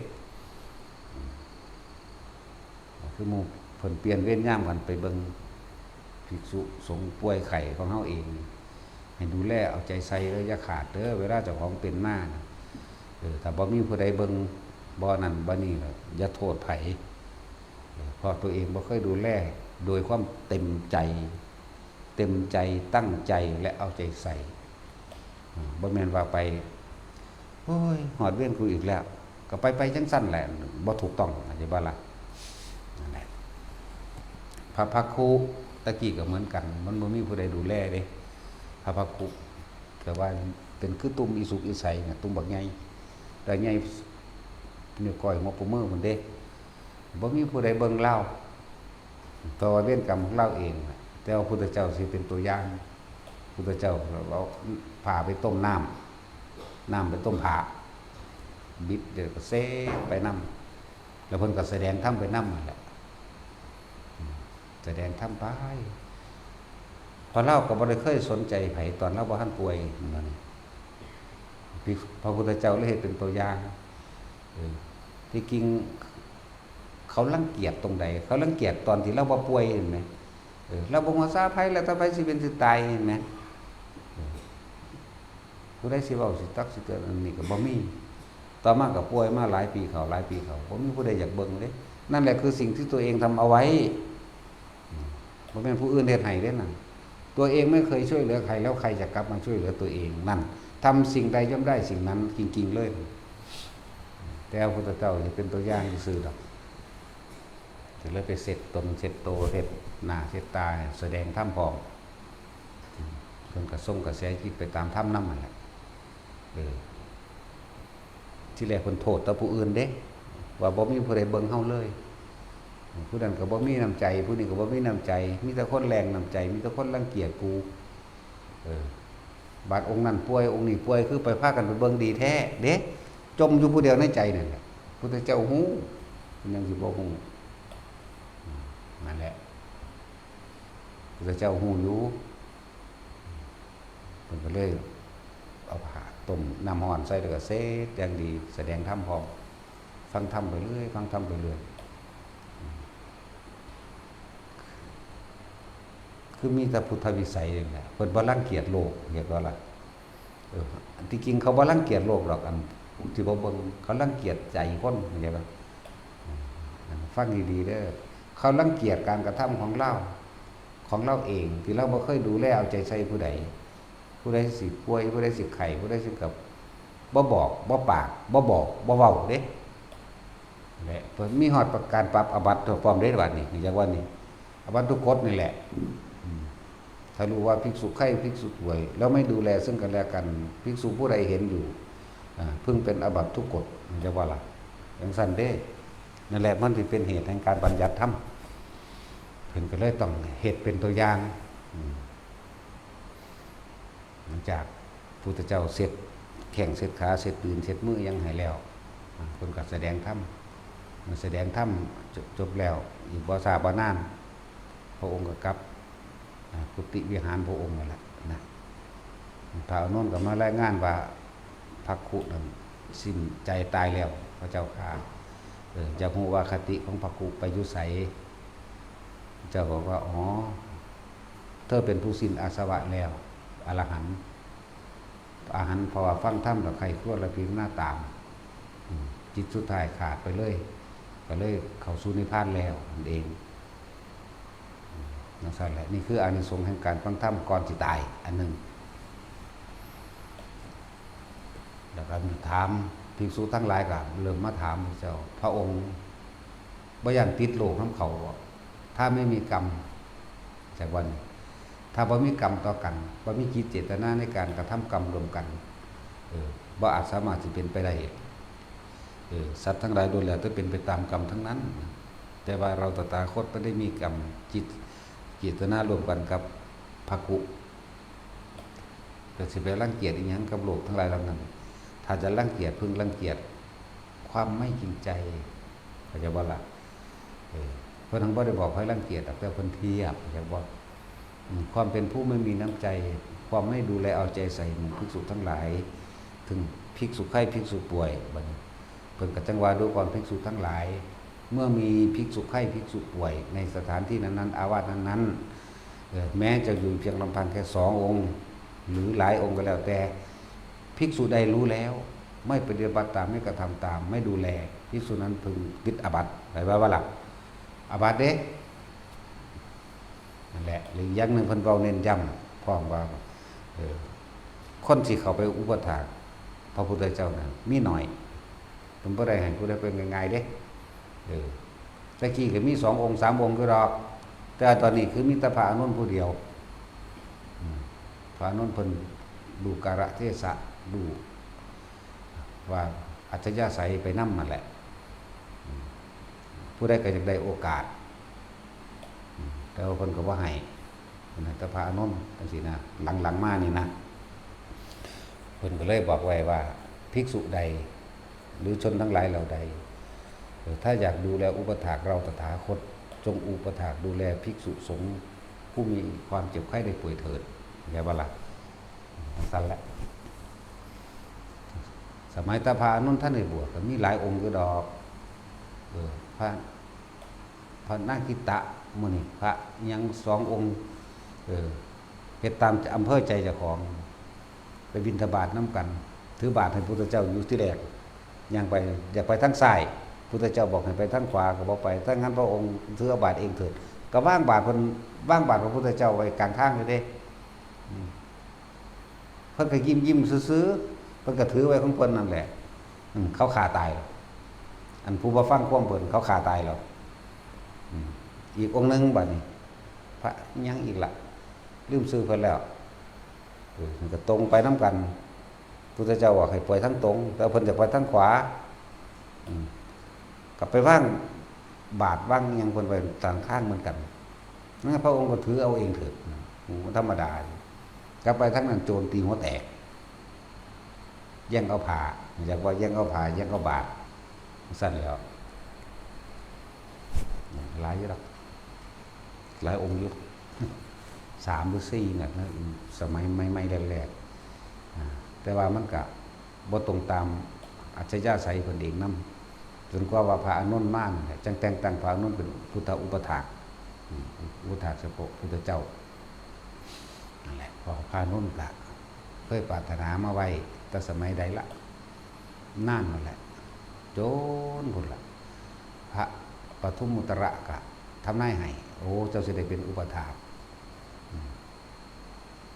คือหมู่เพิ่นเปลี่ยนเวรยามกันไปเบิ่งภิกษุสงฆ์ป่วยไข้ของเฮาเอง ให้ดูแลเอาใจใส่เด้อ อย่าขาดเด้อ เวลาเจ้าของเป็นมานะ เออ ถ้าบ่มีผู้ใดเบิ่ง บ่นั่นบ่นี่ก็อย่าโทษไผ เออ เพราะตัวเองบ่เคยดูแลโดยความเต็มใจ เต็มใจ ตั้งใจ และเอาใจใส่ อ่า บ่แม่นว่าไป โอ้ย ฮอดเวรกูอีกแล้ว ก็ไป ไปจั่งซั่นแหละ บ่ถูกต้อง เข้าใจบ่ล่ะ? นั่นแหละ พระภักคุตะกี้ก็เหมือนกัน มันบ่มีผู้ใดดูแลเด้ พระภักคุ แต่ว่าเป็นคือตุ่มอีสุกอีใสน่ะ ตุ่มบักใหญ่ แต่ใหญ่นิ้วก้อยหัวโป้งมือพุ้นเด้ บ่มีผู้ใดเบิ่งลาว เพราะว่าเวรกรรมของลาวเองน่ะ แต่ว่าพุทธเจ้าสิเป็นตัวอย่าง พุทธเจ้าเอาผ้าไปต้มน้ำ น้ำไปต้มผ้า บิดเดี๋ยวก็เซไปนำ แล้วเพิ่นก็แสดงธรรมไปนำนั่นแหละ แสดงธรรมไป เพราะลาวก็บ่ได้เคยสนใจไผตอนลาวบ่ทันป่วย นั่นนี่ พระพุทธเจ้าเลยเฮ็ดเป็นตัวอย่าง เออ ที่จริงเขารังเกียจตรงใด เขารังเกียจตอนที่ลาวบ่ป่วย เห็นไหม? เออ ลาวบ่ฮู้สาไผแล้ว แต่ไผสิเป็นสิตาย เห็นไหม? เออ ผู้ใดสิเว้าสิตักสิเตือนอันนี้ก็บ่มี ต่อมาก็ป่วยมาหลายปีเข้า หลายปีเข้า บ่มีผู้ใดอยากเบิ่งเด้ นั่นแหละคือสิ่งที่ตัวเองทำเอาไว้ อืม บ่แม่นผู้อื่นเฮ็ดให้เด้นั่น ตัวเองไม่เคยช่วยเหลือใคร แล้วใครจะกลับมาช่วยเหลือตัวเอง นั่น ทำสิ่งใดย่อมได้สิ่งนั้นจริงๆ เลย แต่พระพุทธเจ้าจะเป็นตัวอย่างซื่อๆ ดอก ก็เลยไปเช็ดตนเช็ดโต เช็ดหน้าเช็ดตา แสดงธรรมพร้อม เพิ่นก็ส่งกระแสจิตไปตามธรรมนำนั่นแหละ เออ ที่แรกเพิ่นโทษแต่ผู้อื่นเด้ ว่าบ่มีผู้ใดเบิ่งเฮาเลย ผู้นั้นก็บ่มีน้ำใจ ผู้นี้ก็บ่มีน้ำใจ มีแต่คนแรงน้ำใจ มีแต่คนรังเกียจกู เออ บาดองค์นั้นป่วย องค์นี้ป่วย คือไปพากันไปเบิ่งดีแท้เด้ จมอยู่ผู้เดียวในใจนั่นแหละ พุทธเจ้าฮู้ มันยังสิบ่ฮู้ นั่นแหละ พุทธเจ้าฮู้อยู่ เพิ่นก็เลยเอาผ้าต้มน้ำร้อนใส่ แล้วก็เช็ดอย่างดี แสดงธรรมพร้อม ฟังธรรมไปเรื่อย ฟังธรรมไปเรื่อย คือมีแต่พุทธวิสัยนี่แหละ เพิ่นบ่รังเกียจโลก เห็นบ่ล่ะ เออ อันที่จริงเขาบ่รังเกียจโลกดอก อันที่บ่เบิ่ง เขารังเกียจใจคน เข้าใจบ่ อืม ฟังดีๆเด้อ เขารังเกียจการกระทำของลาว ของลาวเอง ที่ลาวบ่เคยดูแลเอาใจใส่ผู้ใด ผู้ใดสิป่วย ผู้ใดสิไข้ ผู้ใดสิกับ บ่บอก บ่ปาก บ่บอก บ่เว้าเด้ และเพิ่นมีฮอดประการปรับอาบัติตัวพร้อมเด้บัดนี้ อย่างว่านี่ อาบัติทุกกฎนี่แหละ อืม ถ้ารู้ว่าภิกษุไข้ภิกษุป่วย แล้วไม่ดูแลซึ่งกันและกัน ภิกษุผู้ใดเห็นอยู่ อ่า เพิ่งเป็นอาบัติทุกกฎ อย่างว่าล่ะ จั่งซั่นเด้ นั่นแหละมันสิเป็นเหตุแห่งการบัญญัติธรรม เพิ่นก็เลยต้องเฮ็ดเป็นตัวอย่าง อืม หลังจากพุทธเจ้าเช็ดแข้งเช็ดขา เช็ดตีน เช็ดมือหยังให้แล้ว อ่า เพิ่นก็แสดงธรรม เมื่อแสดงธรรมจบ จบแล้ว อีกบ่ช้าบ่นาน พระองค์ก็กลับ อ่า กุฏิวิหารพระองค์นั่นแหละนะ พระอานนท์ก็มารายงานว่า ภักขุนั้นสิ้นใจตายแล้ว พระเจ้าข้า เออ อยากรู้ว่าคติของภักขุไปอยู่ไส เจ้าบอกว่า อ๋อ เธอเป็นผู้สิ้นอาสวะแล้ว อรหันต์ อรหันต์ เพราะว่าฟังธรรมแล้วใคร่ครวญและพิจารณาตาม อืม จิตสุดท้ายขาดไปเลย ก็เลยเข้าสู่นิพพานแล้วนั่นเอง อืม จั่งซั่นแหละ นี่คืออานิสงส์แห่งการฟังธรรมก่อนสิตาย อันหนึ่ง แล้วก็ถาม ภิกษุทั้งหลายก็เริ่มมาถามพระเจ้า พระองค์บ่ย่านติดโลกนำเขาบ่ ถ้าไม่มีกรรม จากวันนี้ ถ้าบ่มีกรรมต่อกัน บ่มีจิตเจตนาในการกระทำกรรมร่วมกัน เออ บ่อาจสามารถสิเป็นไปได้ เออ สัตว์ทั้งหลายล้วนแล้วแต่เป็นไปตามกรรมทั้งนั้น แต่ว่าเราตถาคตบ่ได้มีกรรมจิตเจตนาร่วมกันกับภักขุ ก็สิไปรังเกียจอีหยังกับโลกทั้งหลายเหล่านั้น ถ้าจะรังเกียจ เพิ่งรังเกียจความไม่จริงใจ เข้าใจบ่ล่ะ เออ เพิ่นทั้งบ่ได้บอกให้รังเกียจดอก แต่เพิ่นเทียบ เข้าใจบ่ อืม ความเป็นผู้ไม่มีน้ำใจ ความไม่ดูแลเอาใจใส่หมู่ภิกษุทั้งหลาย ถึงภิกษุไข้ภิกษุป่วย บัดนี้ เพิ่นก็จั่งว่า ดูก่อนภิกษุทั้งหลาย เมื่อมีภิกษุไข้ภิกษุป่วยในสถานที่นั้นๆ อาวาสนั้นๆ เอ่อ แม้จะอยู่เพียงลำพังแค่สององค์ หรือหลายองค์ก็แล้วแต่ ภิกษุใดรู้แล้ว ไม่ปฏิบัติตาม ไม่กระทำตาม ไม่ดูแล ภิกษุนั้นพึงติดอาบัติ หมายความว่าล่ะ อาบัติเด้ นั่นแหละ หรืออย่างหนึ่งเพิ่นเว้าเน้นย้ำพร้อมว่า เออ คนสิเข้าไปอุปัฏฐากพระพุทธเจ้านั้นมีน้อย เพิ่นบ่ได้ให้ผู้ใดไปง่ายๆเด้ เออ แต่กี้ก็มีสององค์สามองค์อยู่ดอก แต่ว่าตอนนี้คือมีแต่พระอานนท์ผู้เดียว อืม พระอานนท์เพิ่นรู้กาลเทศะ รู้ว่าอัธยาศัยไปนำนั่นแหละ อืม ผู้ใดก็อยากได้โอกาส อืม แต่ว่าเพิ่นก็บ่ให้ นะ แต่พระอานนท์จั่งซี้นะ หลังๆมานี่นะ เพิ่นก็เลยบอกไว้ว่า ภิกษุใด หรือชนทั้งหลายเหล่าใด เอ่อ ถ้าอยากดูแลอุปัฏฐากเราตถาคต จงอุปัฏฐากดูแลภิกษุสงฆ์ผู้มีความเจ็บไข้ได้ป่วยเถิด เข้าใจบ่ล่ะ จั่งซั่นแหละ สมัยแต่พระอานนท์ทันได้บวชก็มีหลายองค์อยู่ดอก เออ พระ พระนาคิตะ มื้อนี้พระหยังสององค์ เออ เฮ็ดตามอำเภอใจเจ้าของ ไปบิณฑบาตนำกัน ถือบาตรให้พุทธเจ้าอยู่ที่แรก ย่างไป อยากไปทางซ้าย พุทธเจ้าบอกให้ไปทางขวา ก็บ่ไป ถ้างั้นพระองค์ถือเอาบาตรเองเถิด ก็วางบาตรเพิ่น วางบาตรพระพุทธเจ้าไว้กลางทางเลยเด้ อืม เพิ่นก็ยิ้มๆซื่อๆ เพิ่นก็ถือไว้ของเพิ่นนั่นแหละ อืม เขาฆ่าตายแล้ว อันผู้บ่ฟังความเพิ่น เขาฆ่าตายแล้ว อืม อีกองค์หนึ่งบัดนี้ พระหยังอีกล่ะ ลืมชื่อเพิ่นแล้ว เออ มันก็ตรงไปนำกัน พุทธเจ้าบอกให้ไปทางตรง แต่เพิ่นจะไปทางขวา อืม ก็ไปวางบาตรวางหยังเพิ่นไว้ตางทางเหมือนกัน นั่นพระองค์ก็ถือเอาเองเถิด อืม ธรรมดา กลับไปทางนั้นโจรตีหัวแตก แย่งเอาผ้า อยากว่าแย่งเอาผ้า แย่งเอาบาตร ซั่นแหล้ว หลายอยู่ดอก หลายองค์อยู่ สามหรือสี่น่ะ นะ สมัยใหม่ๆแรกๆ อ่า แต่ว่ามันก็บ่ตรงตามอัธยาศัยเพิ่นเองนำ จนกว่าว่าพระอานนท์มานั่นแหละ จั่งแต่งตั้งพระอานนท์เป็นพุทธอุปัฏฐาก อืม อุปัฏฐากเฉพาะพุทธเจ้า นั่นแหละ พระอานนท์ก็เคยปรารถนามาไว้แต่สมัยใดละ นานนั่นแหละ จนพุ้นละ พระปทุมมุตระก็ทำนายให้ โอ้ เจ้าสิได้เป็นอุปถาก อืม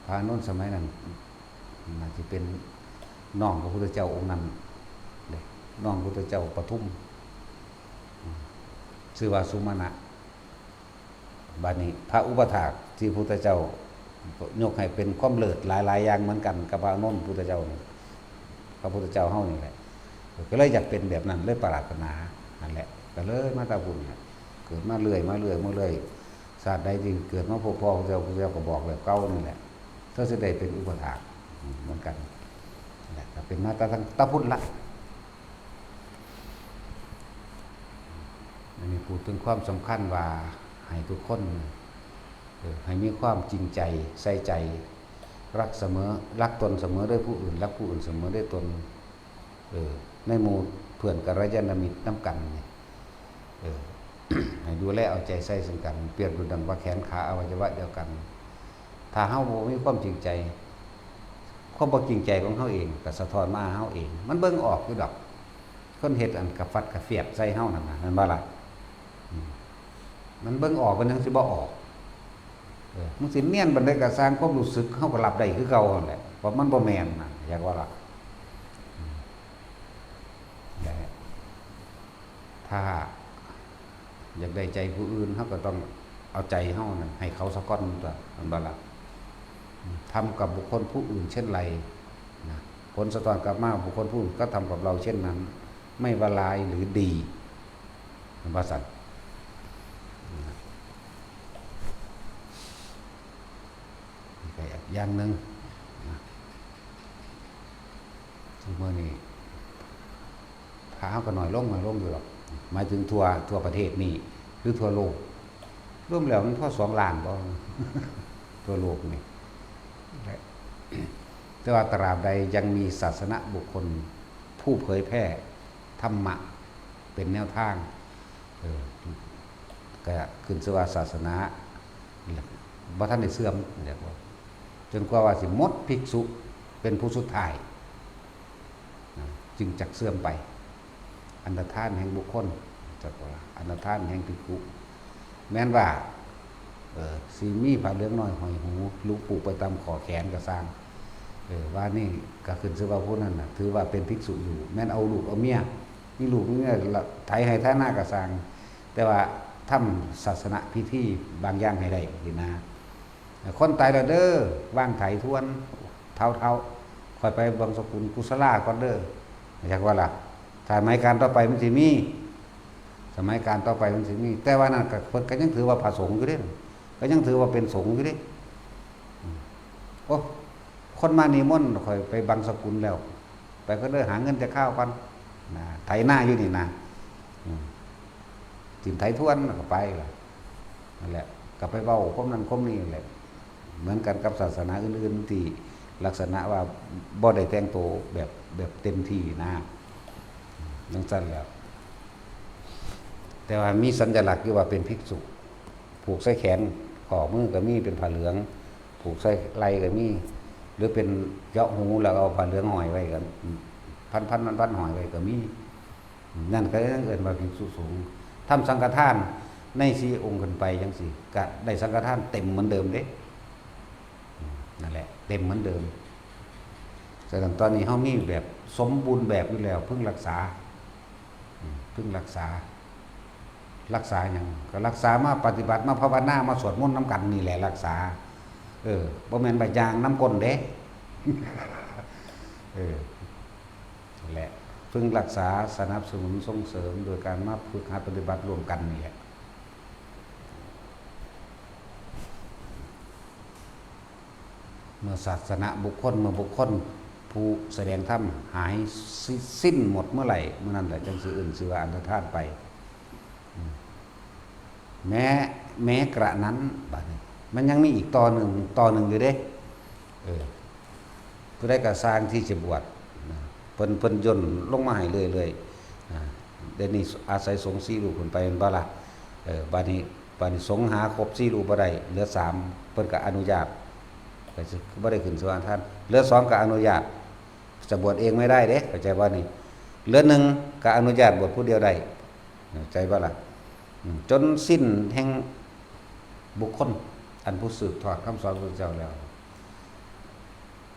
พระอานนท์สมัยนั้นน่าสิเป็นน้องพระพุทธเจ้าองค์นั้นเด้ น้องพระพุทธเจ้าปทุม อืม ชื่อว่าสุมาณะ บัดนี้พระอุปถากที่พระพุทธเจ้ายกให้เป็นความเลิศหลายๆ อย่างเหมือนกันกับพระอานนท์พุทธเจ้านี่ พระพุทธเจ้าเฮานี่แหละ ก็เลยอยากเป็นแบบนั้น เลยปรารถนา นั่นแหละ ก็เลยมาแต่พุ้นแหละ เกิดมาเรื่อย มาเรื่อย มาเรื่อย ชาติใดที่เกิดมาพบพ่อพระเจ้า พระเจ้าก็บอกแบบเก่านั่นแหละ เธอสิได้เป็นอุปถาก อืม เหมือนกัน นั่นแหละ ก็เป็นมาแต่ตั้งแต่พุ้นละ อันนี้พูดถึงความสำคัญว่าให้ทุกคน เออ ให้มีความจริงใจ ใส่ใจ รักเสมอ รักตนเสมอด้วยผู้อื่น รักผู้อื่นเสมอด้วยตน เออ ในหมู่เพื่อนกัลยาณมิตรนำกันนี่ เออ ให้ดูแลเอาใจใส่ซึ่งกัน เปรียบดุจดังว่าแขนขาอวัยวะเดียวกัน ถ้าเฮาบ่มีความจริงใจ ความบ่จริงใจของเฮาเองก็สะท้อนมาหาเฮาเอง มันเบิ่งออกอยู่ดอก คนเฮ็ดอันกระฟัดกระเฟียดใส่เฮานั่นน่ะ แม่นบ่ล่ะ? อืม มันเบิ่งออก มันยังสิบ่ออก เออ มึงสิเนียนปานใดก็ซ่าง ความรู้สึกเฮาก็รับได้คือเก่าหั่นแหละ เพราะมันบ่แม่นน่ะ อยากว่าล่ะ อืม นั่นแหละ ถ้าอยากได้ใจผู้อื่น เฮาก็ต้องเอาใจเฮานั่นให้เขาซะก่อนตั๊ว แม่นบ่ล่ะ? อืม ทำกับบุคคลผู้อื่นเช่นไร นะ ผลสะท้อนกลับมา บุคคลผู้อื่นก็ทำกับเราเช่นนั้น ไม่ว่าร้ายหรือดี มันว่าซั่น นะ นี่ก็อีกอย่างหนึ่ง นะ ซุมื้อนี้ พระเฮาก็น้อยลง น้อยลงอยู่ดอก หมายถึงทั่ว ทั่วประเทศนี่ หรือทั่วโลก รวมแล้วมันพอสองล้านบ่ ทั่วโลกนี่ แต่ว่าตราบใดยังมีศาสนบุคคลผู้เผยแพร่ธรรมะเป็นแนวทาง เออ ก็ขึ้นชื่อว่าศาสนาบ่ทันได้เสื่อม เรียกว่า จนกว่าว่าสิหมดภิกษุเป็นผู้สุดท้าย นะ จึงจักเสื่อมไป อันตรธานแห่งบุคคล จักว่าอันตรธานแห่งภิกขุ แม้นว่า เออ สิมีผ้าเหลืองน้อยห้อยหู หรือผูกไปตามข้อแขนก็ซ่าง เออ ว่านี่ก็ขึ้นชื่อว่าผู้นั้นน่ะ ถือว่าเป็นภิกษุอยู่ แม้นเอาลูกเอาเมีย มีลูกมีเมียละไถไฮ่ไถนาก็ซ่าง แต่ว่าทำศาสนพิธีบางอย่างให้ได้นี่นะ คนตายแล้วเด้อ วางไถทวน เฒ่าๆ ค่อยไปบังสกุลกุศลาก่อนเด้อ อยากว่าล่ะ สมัยกาลต่อไปมันสิมี สมัยกาลต่อไปมันสิมี แต่ว่านั่นก็ เพิ่นก็ยังถือว่าพระสงฆ์อยู่เด้ ก็ยังถือว่าเป็นสงฆ์อยู่เด้ อืม โอ้ คนมานิมนต์ข้อยไปบังสกุลแล้ว ไปก็เด้อ หาเงินแต่ข้าวก่อน นะ ไถนาอยู่นี่นะ อืม ถิ่มไถทวนแล้วก็ไปล่ะ นั่นแหละ ก็ไปเว้าความนั้นความนี้แหละ เหมือนกันกับศาสนาอื่นๆ ที่ลักษณะว่าบ่ได้แต่งตัวแบบ แบบเต็มที่นะ จั่งซั้นแหล้ว แต่ว่ามีสัญลักษณ์อยู่ว่าเป็นภิกษุ ผูกใส่แขน ข้อมือก็มีเป็นผ้าเหลือง ผูกใส่ไหล่ก็มี หรือเป็นเจาะหูแล้วเอาผ้าเหลืองห้อยไว้กัน พันๆ พันๆ ห้อยไว้ก็มี นั่นก็ยังเอิ้นว่าภิกษุสงฆ์ ทำสังฆทานในสี่องค์ขึ้นไปจั่งซี้ ก็ได้สังฆทานเต็มเหมือนเดิมเด้ อืม นั่นแหละ เต็มเหมือนเดิม ฉะนั้นตอนนี้เฮามีแบบสมบูรณ์แบบอยู่แล้ว พึงรักษา อืม พึงรักษา รักษาหยัง ก็รักษามาปฏิบัติ มาภาวนา มาสวดมนต์นำกันนี่แหละรักษา เออ บ่แม่นว่าย่างนำก้นเด้ เออ นั่นแหละ พึงรักษา สนับสนุน ส่งเสริม โดยการมาฝึกหัดปฏิบัติร่วมกันนี่แหละ เมื่อศาสนบุคคล เมื่อบุคคลผู้แสดงธรรมหายสิ สิ้นหมดเมื่อไหร่ เมื่อนั้นแหละจั่งสิเอิ้นชื่อว่าอันตรธานไป อืม แม้ แม้กระนั้น บัดนี้ มันยังมีอีกต่อหนึ่ง ต่อหนึ่งอยู่เด้ เออ ผู้ใดก็ซ่างที่จะบวชนะ เพิ่น เพิ่นย่นลงมาให้เรื่อยๆ อ่า เดี๋ยวนี้อาศัยสงฆ์สี่รูปขึ้นไปแม่นบ่ล่ะ เออ บัดนี้ บัดนี้สงฆ์หาครบสี่รูปบ่ได้ เหลือสาม เพิ่นก็อนุญาต ก็สิบ่ได้ขึ้นสมาทาน เหลือสองก็อนุญาต จะบวชเองไม่ได้เด้ เข้าใจบ่นี่ เหลือหนึ่งก็อนุญาตบวชผู้เดียวได้ เข้าใจบ่ล่ะ อืม จนสิ้นแห่งบุคคล อันผู้สืบทอดคำสอนพระพุทธเจ้าแล้ว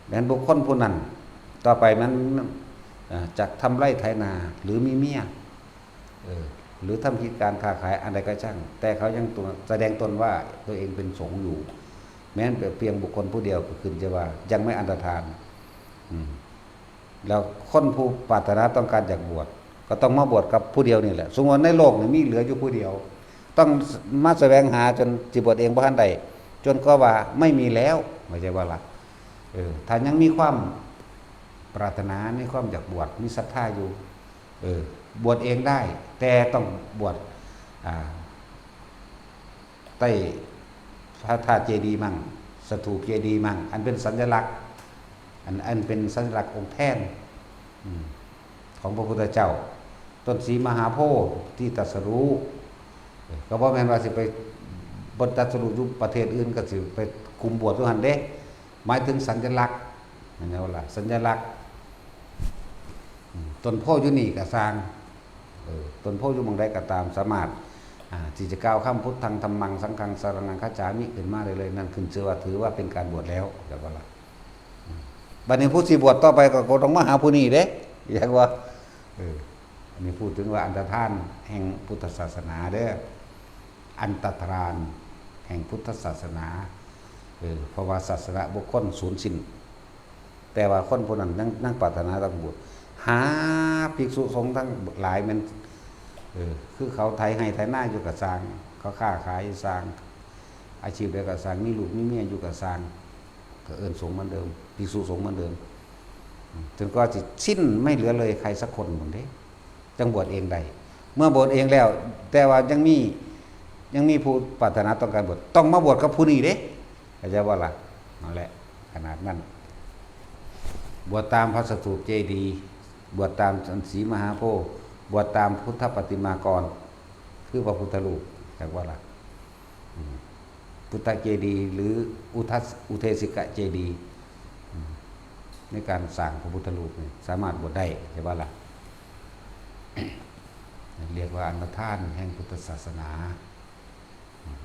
แม้นบุคคลผู้นั้น ต่อไปมัน เอ่อ จักทำไร่ไถนา หรือมีเมีย เออ หรือทำกิจการค้าขายอันใดก็ช่าง แต่เขายังตัว แสดงตนว่าตัวเองเป็นสงฆ์อยู่ แม้นแต่เพียงบุคคลผู้เดียวก็ขึ้นจะว่ายังไม่อันตรธาน อืม แล้วคนผู้ปรารถนาต้องการอยากบวช ก็ต้องมาบวชกับผู้เดียวนี่แหละ สมมติในโลกนี่มีเหลืออยู่ผู้เดียว ต้องมาแสวงหาจนสิบวชเองบ่ทันได้ จนก็ว่าไม่มีแล้ว ไม่ใช่ว่าละ เออ ถ้ายังมีความปรารถนา มีความอยากบวช มีศรัทธาอยู่ เออ บวชเองได้ แต่ต้องบวช อ่า ใต้พระธาตุเจดีย์มั่ง สถูปเจดีย์มั่ง อันเป็นสัญลักษณ์ อัน อันเป็นสัญลักษณ์องค์แทน อืม ของพระพุทธเจ้า ต้นศรีมหาโพธิ์ที่ตรัสรู้ เออ ก็บ่แม่นว่าสิไป บ่ตรัสรู้อยู่ประเทศอื่นก็สิไปคุมบวชอยู่หั่นเด้ หมายถึงสัญลักษณ์ เห็นบ่ล่ะ สัญลักษณ์ อืม ต้นโพธิ์อยู่นี่ก็ซ่าง เออ ต้นโพธิ์อยู่หม่องใดก็ตาม สามารถ อ่า ที่จะกล่าวคำ พุทธัง ธัมมัง สังฆัง สรณังคัจฉามิ ขึ้นมาได้เลย นั่นขึ้นชื่อว่า ถือว่าเป็นการบวชแล้ว เห็นบ่ล่ะ อืม บัดนี้ผู้สิบวชต่อไปก็ ก็ต้องมาหาผู้นี้เด้ อยากว่า เออ อันนี้พูดถึงว่าอันตรธานแห่งพุทธศาสนาเด้อ อันตรธานแห่งพุทธศาสนา เออ เพราะว่าศาสนบุคคลสูญสิ้น แต่ว่าคนผู้นั้นยัง ยังปรารถนาต้องบวช หาภิกษุสงฆ์ทั้งหลายแม่น เออ คือเขาไถไฮ่ไถนาอยู่ก็ซ่าง เขาค้าขายอยู่ซ่าง อาชีพใดก็ซ่าง มีลูกมีเมียอยู่ก็ซ่าง ก็เอิ้นสงฆ์เหมือนเดิม ภิกษุสงฆ์เหมือนเดิม จนกว่าสิสิ้นไม่เหลือเลยใครสักคนหมดเด้ จั่งบวชเองได้ เมื่อบวชเองแล้ว แต่ว่ายังมี ยังมีผู้ปรารถนาต้องการบวช ต้องมาบวชกับผู้นี้เด้ เข้าใจบ่ล่ะ นั่นแหละ ขนาดนั้น บวชตามพระสถูปเจดีย์ บวชตามศรีมหาโพธิ์ บวชตามพุทธปฏิมากร คือพระพุทธรูป จักว่าล่ะ อืม พุทธเจดีย์ หรืออุทัส อุเทสิกะเจดีย์ อืม ในการสร้างพระพุทธรูปนี่ สามารถบวชได้ ใช่บ่ล่ะ เรียกว่าอันตรธานแห่งพุทธศาสนา อืม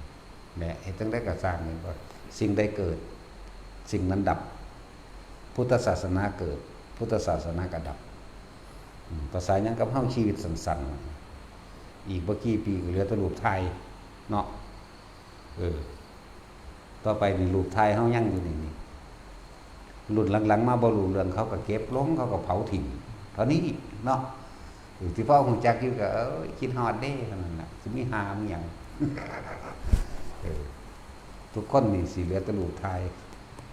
และเฮ็ดจั่งใดก็ซ่างนี่ ว่าสิ่งใดเกิด สิ่งนั้นดับ พุทธศาสนาเกิด พุทธศาสนาก็ดับ อืม ภาษาหยังกับเฮา ชีวิตสั้นๆ อีกบ่กี่ปีก็เหลือแต่รูปถ่ายเนาะ เออ ต่อไปนี่รูปถ่ายเฮายังอยู่นี่ นี่ รุ่นหลังๆ มาบ่รู้เรื่อง เขาก็เก็บลง เขาก็เผาทิ้ง เท่านี้เนาะ เออ ที่พ่อฮู้จักอยู่ก็ เอ้ย คิดฮอดเด้ เท่านั้นน่ะ สิมีหามีหยัง เออ ทุกคนนี่สิเหลือแต่รูปถ่าย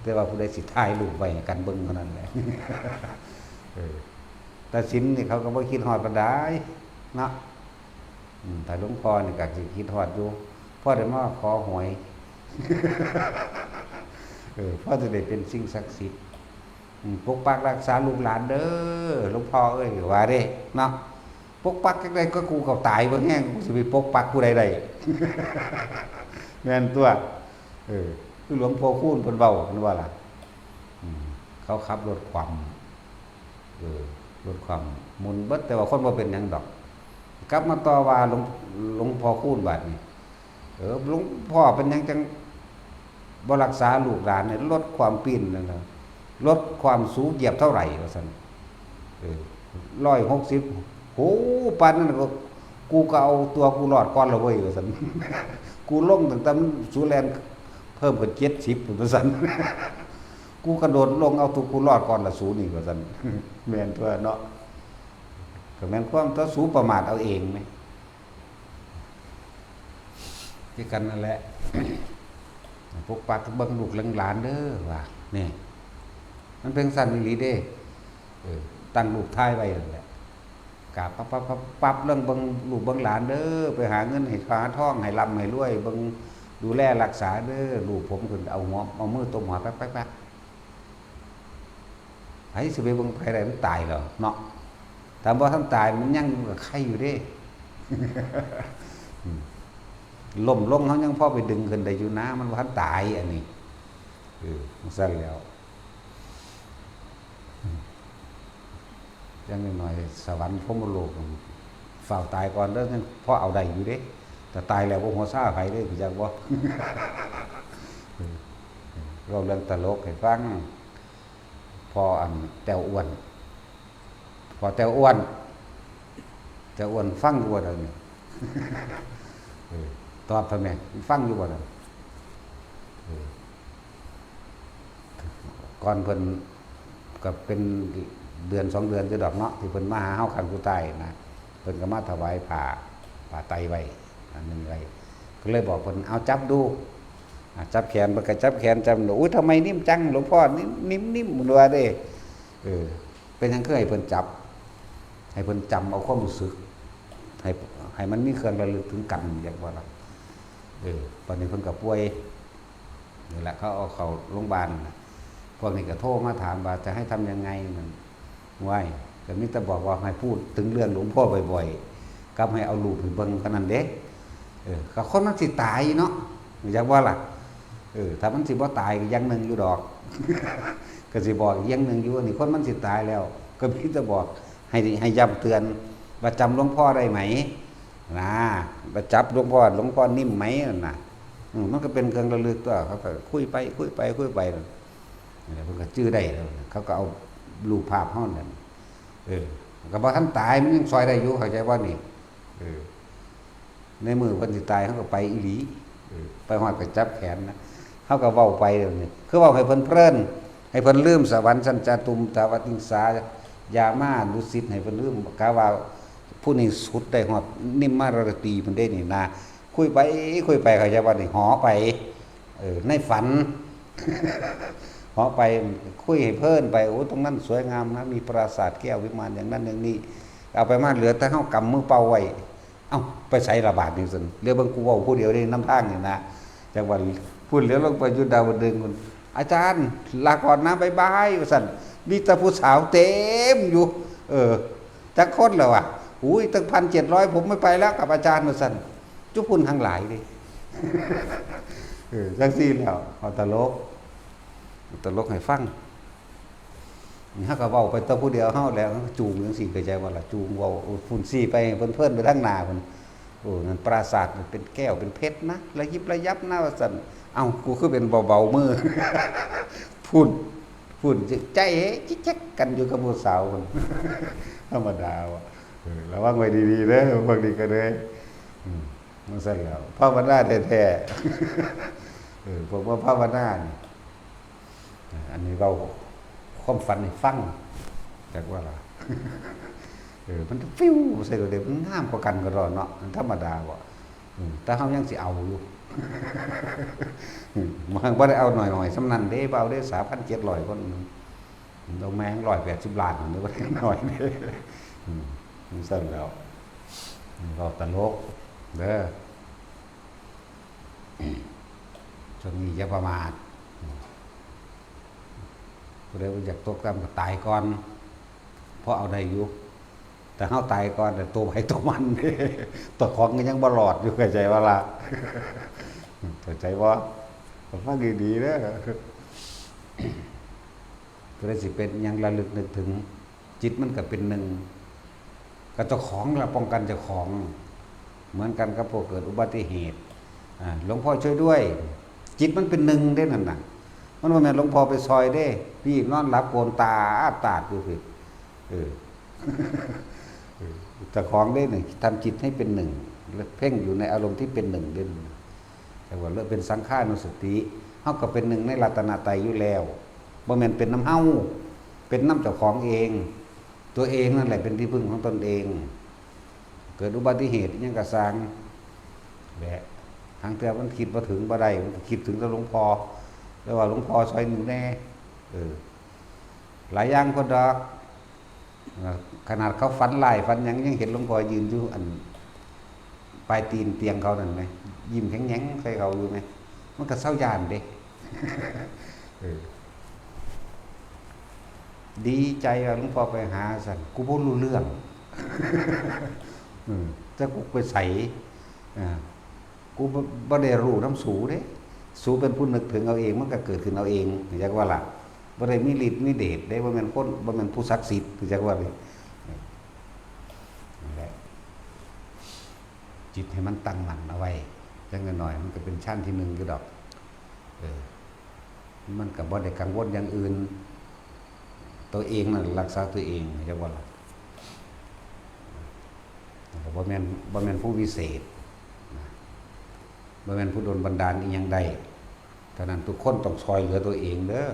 แต่ว่าผู้ใดสิถ่ายรูปไว้ให้กันเบิ่งเท่านั้นแหละ เออ แต่ศีลนี่เขาก็บ่คิดฮอดปานใดเนาะ อืม ถ้าหลวงพ่อนี่ก็สิคิดฮอดอยู่ พ่อได้มาขอหวย เออ พ่อจะได้เป็นสิ่งศักดิ์สิทธิ์ อืม ปกปักรักษาลูกหลานเด้อ หลวงพ่อเอ้ย ว่าเด้ เนาะ ปกปักจั่งใดก็กูก็ตายบ่แห้ง กูสิไปปกปักผู้ใดได้ แม่นตัว เออ คือหลวงพ่อคูณเพิ่นเว้า เพิ่นว่าล่ะ อืม เขาขับรถคว่ำ เออ รถคว่ำ หมุนเบิด แต่ว่าคนบ่เป็นหยังดอก กลับมาต่อว่าหลวง หลวงพ่อคูณบาดนี้ เออ หลวงพ่อเป็นหยังจั่งบ่รักษาลูกหลานเนี่ย รถคว่ำปีนนั่นน่ะ รถคว่ำสูงเหยียบเท่าไหร่ ว่าซั่น เออ ร้อยหกสิบ โห ปานนั้นก็ กูก็เอาตัวกูรอดก่อนละเว้ย ว่าซั่น กูลงตั้งแต่มันสูแล่นเพิ่มขึ้นเจ็ดสิบ ว่าซั่น กูกระโดดลงเอาตัวกูรอดก่อนละสูนี่ ว่าซั่น แม่นตัวเนาะ ก็แม่นความตัวสูประมาทเอาเองไหม คือกันนั่นแหละ ปกปักเบิ่งลูกเบิ่งหลานเด้อว่า นี่ มันเป็นซั่นอีหลีเด้ เออ ตั้งรูปถ่ายไว้นั่นแหละ กราบปั๊บปั๊บปั๊บปั๊บ เรื่องเบิ่งลูกเบิ่งหลานเด้อ ไปหาเงินให้หาทอง ให้ร่ำให้รวย เบิ่งดูแลรักษาเด้อ ลูกผมขึ้น เอาหัว เอามือตบหัว แป๊กแป๊กแป๊ก ไผสิไปเบิ่งไผได้ มันตายแล้วเนาะ ถ้าบ่ทันตายมันยังอยู่ก็ไคอยู่เด้ อืม ล้มลงเฮายังพอไปดึงขึ้นได้อยู่นะ มันบ่ทันตายอันนี้ เออจั่งซั้นแล้ว อย่างน้อยๆ สวรรค์พรหมโลก ฟ้าวตายก่อนเด้อ ยังพอเอาได้อยู่เด้ แต่ตายแล้วบ่ฮู้ซาไผเด้ รู้จักบ่ เออ เว้าเรื่องตลกให้ฟัง พ่ออันแต้วอ้วน พ่อแต้วอ้วน แต้วอ้วนฟังอยู่บ่เดี๋ยวนี้ เออ ตอบทำไม ฟังอยู่บ่เดี๋ยวนี้ เออ ก่อนเพิ่นก็เป็นเดือนสองเดือนอยู่ดอกเนาะ ที่เพิ่นมาหาเฮาครั้งสุดท้ายนะ เพิ่นก็มาถวายผ้า ผ้าไตรไว้ อันหนึ่งไว้ ก็เลยบอกเพิ่น "เอาจับดู" อ่ะ จับแขน เพิ่นก็จับแขน จับ "อุ๊ย ทำไมนิ่มจัง หลวงพ่อ นิ่ม นิ่ม นิ่ม" เพิ่นว่าเด้ เออ เป็นหยังคือให้เพิ่นจับ ให้เพิ่นจำเอาความรู้สึก ให้ ให้มันมีเครื่องระลึกถึงกัน อยากว่าล่ะ เออ บัดนี้เพิ่นก็ป่วย นี่แหละ เขาเอาเข้าโรงพยาบาลน่ะ พวกนี้ก็โทรมาถามว่าจะให้ทำยังไงนั่น ว้าย ก็มีแต่บอกว่าให้พูดถึงเรื่องหลวงพ่อบ่อยๆ กับให้เอารูปให้เบิ่งเท่านั้นเด้ เออ ก็คนมันสิตายเนาะ อยากว่าล่ะ เออ ถ้ามันสิบ่ตายก็อย่างหนึ่งอยู่ดอก ก็สิบอกอีกอย่างหนึ่งอยู่ อันนี้คนมันสิตายแล้ว ก็มีแต่บอก ให้ ให้ย้ำเตือนว่าจำหลวงพ่อได้ไหม นะ ว่าจับหลวงพ่อ หลวงพ่อนิ่มไหมนั่นน่ะ อืม มันก็เป็นเครื่องระลึกตัว เขาก็คุยไป คุยไป คุยไปนั่น นั่นแหละ เพิ่นก็จื่อได้แล้วนะ เขาก็เอารูปภาพเฮานั่น เออ ก็บ่ทันตาย มันยังซอยได้อยู่ เข้าใจบ่นี่ เออ ในมื้อเพิ่นสิตาย เฮาก็ไปอีหลี เออ ไปฮอดก็จับแขนนะ เฮาก็เว้าไปเดี๋ยวนี้ คือเว้าให้เพิ่นเพลิน ให้เพิ่นลืม "สวรรค์ชั้นจาตุมตาวติงสา ยามาดุสิต" ให้เพิ่นลืม กะว่าผู้นี้สุดได้ฮอดนิมมารตีพุ้นเด้นี่นะ คุยไป คุยไป เข้าใจบ่นี่ หอไป เออ ในฝัน หอไป คุยให้เพลินไป "โอ้ ตรงนั้นสวยงามนะ มีปราสาทแก้ววิมานอย่างนั้นอย่างนี้" เอาไปมาเหลือแต่เฮากำมือเป่าไว้ "เอ้า ไปไสละบาดนี้" ซั่น เหลือเบิ่งกูเว้าผู้เดียวเด้นำทางนี่นะ จังหวะพุ้นเหลียวลงไปอยู่ดาวดึงส์พุ้น "อาจารย์ ลาก่อนนะ บ๊ายบาย" ว่าซั่น มีแต่ผู้สาวเต็มอยู่ เออ จักคนแล้ววะ "อุ้ย ตั้งพันเจ็ดร้อย ผมไม่ไปแล้วกับอาจารย์" ว่าซั่น จุพุ้นทั้งหลายเด้ เออ จังซี่แล้ว เอาตลก ตลกให้ฟัง นี่เฮาก็เว้าไปแต่ผู้เดียวเฮาแหละ จูงจังซี่ เข้าใจบ่ล่ะ จูงเว้า พุ้นซี้ไป เพลินๆ ไปทางหน้าพุ้น "โอ้ นั่นปราสาทมันเป็นแก้วเป็นเพชรนะ ระยิบระยับนะ" ว่าซั่น "เอ้า กูคือเป็นเบาๆ มือ" พุ้น พุ้น ใจจิกจักกันอยู่กับผู้สาวพุ้น ธรรมดาว่ะ เออ ระวังไว้ดีๆ เด้อ พวกนี้ก็เด้ อืม จั่งซั้นแล้ว ภาวนาแท้ๆ เออ พวกบ่ภาวนานี่ อ่า อันนี้เว้าความฝันให้ฟัง จักว่าล่ะ เออ มันจะฟิวใส่รถเด้ มันงามกว่ากันก็ดอกเนาะ มันธรรมดาบ่ อืม แต่เฮายังสิเอาอยู่ อืม มันบ่ได้เอาน้อยๆ ส่ำนั้นเด้ บ่เอาเด้ สามพันเจ็ดร้อยคน อืม เอาแม่งร้อยแปดสิบล้าน มันบ่ได้น้อยเด้ อืม จั่งซั้นแล้ว อืม เว้าตลกเด้อ อืม ช่วงนี้อย่าประมาท อืม ผู้ใดบ่อยากตกต่ำก็ตายก่อน พอเอาได้อยู่ แต่เฮาตายก่อน แต่ตัวไผตัวมัน ตัวของก็ยังบ่รอดอยู่ เข้าใจบ่ล่ะ เข้าใจบ่ ฟังดีๆ เด้อ ผู้ใดสิเป็นหยังระลึกนึกถึง จิตมันก็เป็นหนึ่ง กับเจ้าของล่ะ ป้องกันเจ้าของ เหมือนกันกับพวกเกิดอุบัติเหตุ อ่า "หลวงพ่อช่วยด้วย" จิตมันเป็นหนึ่งเด้นั่นน่ะ มันบ่แม่นหลวงพ่อไปซอยเด้ พี่นอนหลับโกนตาอ้าตาดอยู่พี้ เออ เออ เจ้าของเด้นี่ ทำจิตให้เป็นหนึ่ง และเพ่งอยู่ในอารมณ์ที่เป็นหนึ่งเด้นั่นน่ะ แต่ว่าเลิกเป็นสังขานุสติ เฮาก็เป็นหนึ่งในรัตนตรัยอยู่แล้ว บ่แม่นเป็นนำเฮา เป็นนำเจ้าของเอง ตัวเองนั่นแหละเป็นที่พึ่งของตนเอง เกิดอุบัติเหตุอิหยังก็ซ่างแหละ ทางเทื่อมันคิดบ่ถึงบ่ได้ มันก็คิดถึงแต่หลวงพ่อ แล้วว่าหลวงพ่อซอยหนึ่งแน่ เออ หลายอย่างพุ้นดอก ขนาดเขาฝันร้ายฝันหยัง ยังเห็นหลวงพ่อยืนอยู่อันปลายตีนเตียงเขานั่นไหม ยิ้มแข็งๆ ใส่เขาอยู่ไหม มันก็เซาย้านเด้ เออ ดีใจว่าหลวงพ่อไปหาซั่น กูบ่รู้เรื่อง เออ แต่กูไปไส อ่า กูบ่ บ่ได้รู้นำสูเด้ สูเป็นผู้นึกถึงเอาเอง มันก็เกิดขึ้นเอาเอง รู้จักว่าล่ะ บ่ได้มีฤทธิ์มีเดชเด้ บ่แม่นคน บ่แม่นผู้ศักดิ์สิทธิ์ รู้จักว่านี่ นั่นแหละ จิตให้มันตั้งมั่นเอาไว้ จักหน่อยๆ มันก็เป็นชั้นที่หนึ่งอยู่ดอก เออ มันก็บ่ได้กังวลอย่างอื่น ตัวเองนั่นรักษาตัวเอง รู้จักว่าล่ะ ก็บ่แม่น บ่แม่นผู้วิเศษนะ บ่แม่นผู้ดลบันดาลอิหยังได้ เท่านั้น ทุกคนต้องซ่อยเหลือตัวเองเด้อ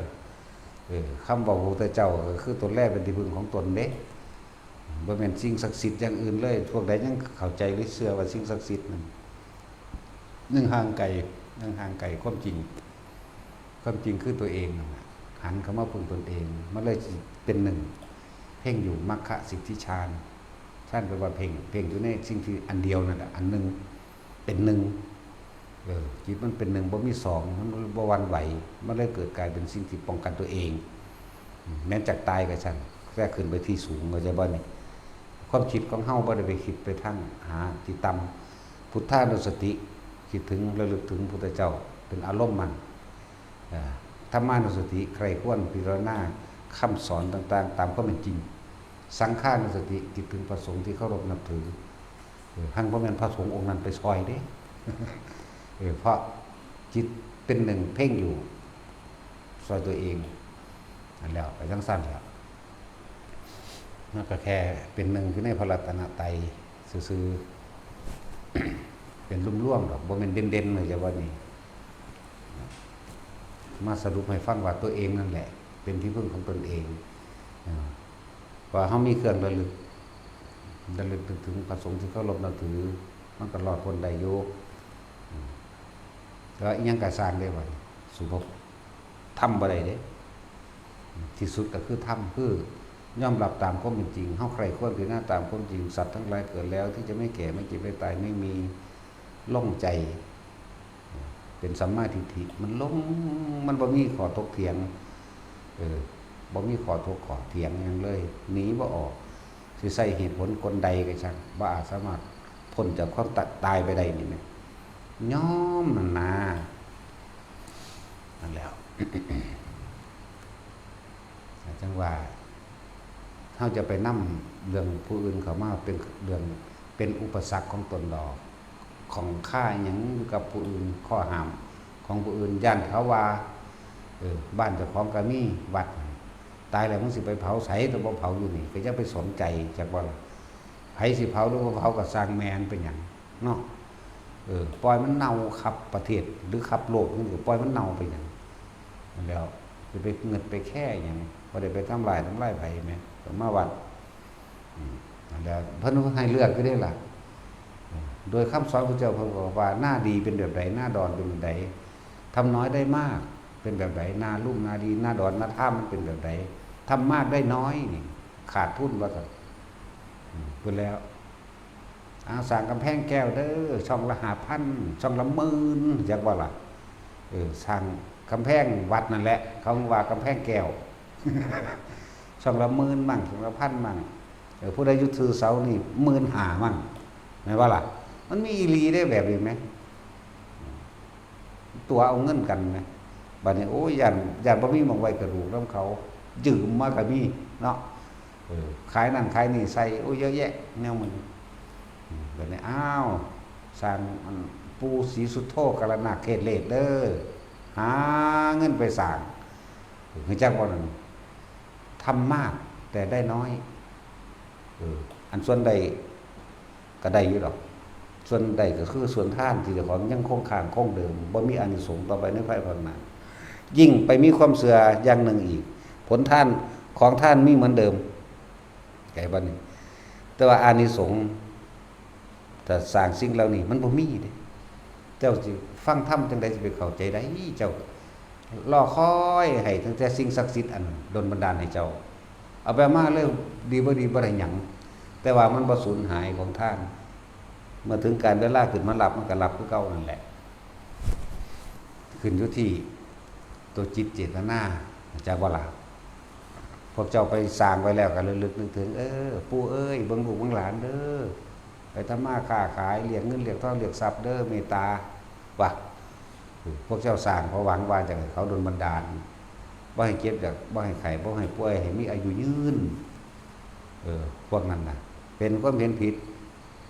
เออ คำเว้าพระพุทธเจ้าก็คือตนแลเป็นที่พึ่งของตนเด้ บ่แม่นสิ่งศักดิ์สิทธิ์อย่างอื่นเลย พวกใดยังเข้าใจหรือเชื่อว่าสิ่งศักดิ์สิทธิ์นั่น ยังห่างไกล ยังห่างไกลความจริง ความจริงคือตัวเองนั่นแหละ หันเข้ามาพึ่งตนเอง มันเลยสิเป็นหนึ่ง เพ่งอยู่มรรคสิทธิฌาน ฌานแปลว่าเพ่ง เพ่งอยู่ในสิ่งที่อันเดียวนั่นแหละ อันหนึ่ง เป็นหนึ่ง เออ จิตมันเป็นหนึ่ง บ่มีสอง มันบ่หวั่นไหว มันเลยเกิดกลายเป็นสิ่งที่ป้องกันตัวเอง อืม แม้นจักตายก็ช่าง แค่ขึ้นไปที่สูง เข้าใจบ่นี่ ความคิดของเฮาบ่ได้ไปคิดไปทางหาที่ต่ำ พุทธานุสติ คิดถึงระลึกถึงพุทธเจ้า เป็นอารมณ์มัน เอ่อ ธรรมานุสติ ใคร่ครวญพิจารณาคำสอนต่างๆ ตามความเป็นจริง สังฆานุสติ คิดถึงพระสงฆ์ที่เคารพนับถือ เออ หั่นบ่แม่นพระสงฆ์องค์นั้นไปซ่อยเด้ เออ เพราะจิตเป็นหนึ่งเพ่งอยู่ ซ่อยตัวเอง นั่นแหละ ไปจั่งซั้นแหละ มันก็แค่เป็นหนึ่งอยู่ในพระรัตนตรัยซื่อๆ เป็นรวมๆดอก บ่แม่นเด่นๆเลยจะว่านี่ มาสรุปให้ฟังว่าตัวเองนั่นแหละ เป็นที่พึ่งของตนเอง อ่า ว่าเฮามีเครื่องระลึก ระลึกนึกถึงพระสงฆ์ที่เคารพนับถือ มันก็รอดพ้นได้อยู่ อืม แต่ว่าอิหยังก็ซ่างเด้บัดนี้ สู้บ่ ธรรมบ่ได้เด้ ที่สุดก็คือธรรม คือยอมรับตามความเป็นจริง เฮาใคร่ครวญพิจารณาตามความจริง สัตว์ทั้งหลายเกิดแล้วที่จะไม่แก่ ไม่เจ็บ ไม่ตาย ไม่มี ลงใจ เป็นสัมมาทิฏฐิ มันลง มันบ่มีข้อถกเถียง เออ บ่มีข้อถกข้อเถียงหยังเลย หนีบ่ออก สิใช้เหตุผลกลใดก็ช่าง บ่อาจสามารถพ้นจากความตะ- ตายไปได้นี่แหม ยอมนั่นนา นั่นแหล้ว จั่งว่า เฮาจะไปนำเรื่องผู้อื่นเข้ามาเป็นเรื่อง เป็นอุปสรรคของตนดอก ของข้าหยังอยู่กับผู้อื่น ข้อห้ามของผู้อื่น ย้านเขาว่า เออ บ้านเจ้าของก็มีวัด ตายแล้วมึงสิไปเผาไส แต่บ่เผาอยู่นี่ ก็อย่าไปสนใจ จักว่าล่ะ ไผสิเผาหรือบ่เผาก็ซ่างแม่น เป็นหยังเนาะ เออ ปล่อยมันเน่าคับประเทศ หรือคับโลก มึงก็ปล่อยมันเน่าไปหยัง นั่นแหล้ว สิไปเงิดไปแค่หยัง บ่ได้ไปทำลาย ทำลายไผแหม ก็มาวัด อืม นั่นแหละ เพิ่นให้เลือกอยู่เด้ล่ะ โดยคำสอนพระเจ้าเพิ่นก็ว่า นาดีเป็นแบบใด นาดอนเป็นแบบใด ทำน้อยได้มาก เป็นแบบใด นาลุ่มนาดี นาดอน นาท่ามมันเป็นแบบใด ทำมากได้น้อยนี่ ขาดทุนว่าซั่น อืม เพิ่นแล้ว อ่า สร้างกำแพงแก้วเด้อ ช่องละห้าพัน ช่องละหมื่น จักว่าล่ะ เออ สร้างกำแพงวัดนั่นแหละ เขาว่ากำแพงแก้ว ช่องละหมื่นมั่ง ช่องละพันมั่ง เออ ผู้ใดอยู่ซื่อเสานี่ หมื่นห้ามั่ง แม่นบ่ล่ะ มันมีอีหลีเด้แบบนี้แหม ตั๋วเอาเงินกันแหม บัดนี้ โอ้ย ย้าน ย้านบ่มีหม่องไว้กระดูกนำเขา ยืมมาก็มีเนาะ เออ ขายนั่นขายนี่ใส่ โอ้ย เยอะแยะ แนวมัน อืม บัดนี้ อ้าว สร้างอันปู่ศรีสุโธ กาลนาคเขตเลขเด้อ หาเงินไปสร้าง เออ รู้จักบ่นั่น ทำมากแต่ได้น้อย เออ อันส่วนได้ก็ได้อยู่ดอก ส่วนได้ก็คือส่วนทานที่เจ้าของยังคงค้างคงเดิม บ่มีอานิสงส์ต่อไปในภายภาคหน้า ยิ่งไปมีความเชื่ออย่างหนึ่งอีก ผลทานของทานมีเหมือนเดิม เข้าใจบ่นี่ แต่ว่าอานิสงส์ ถ้าสร้างสิ่งเหล่านี้มันบ่มีเด้ เจ้าสิฟังธรรมจั่งใดสิไปเข้าใจได้ เจ้า รอคอยให้ตั้งแต่สิ่งศักดิ์สิทธิ์อันดลบันดาลให้เจ้า เอาไปมาเลย ดีบ่ดีบ่ได้หยัง แต่ว่ามันบ่สูญหายของทาน เมื่อถึงกาลเวลาขึ้นมารับมันก็รับคือเก่านั่นแหละ ขึ้นอยู่ที่ตัวจิตเจตนา จักบ่ล่ะ พวกเจ้าไปสร้างไว้แล้วก็ระลึกนึกถึง เออ ปู่เอ้ย เบิ่งลูกเบิ่งหลานเด้อ ไปทำมาค้าขาย เรียกเงินเรียกทองเรียกทรัพย์เด้อ เมตตา ว่า พวกเจ้าสร้างเพราะหวังว่าจะให้เขาดลบันดาล บ่ให้เจ็บจาก บ่ให้ไข้ บ่ให้ป่วย ให้มีอายุยืน เออ พวกนั้นน่ะ เป็นความเห็นผิด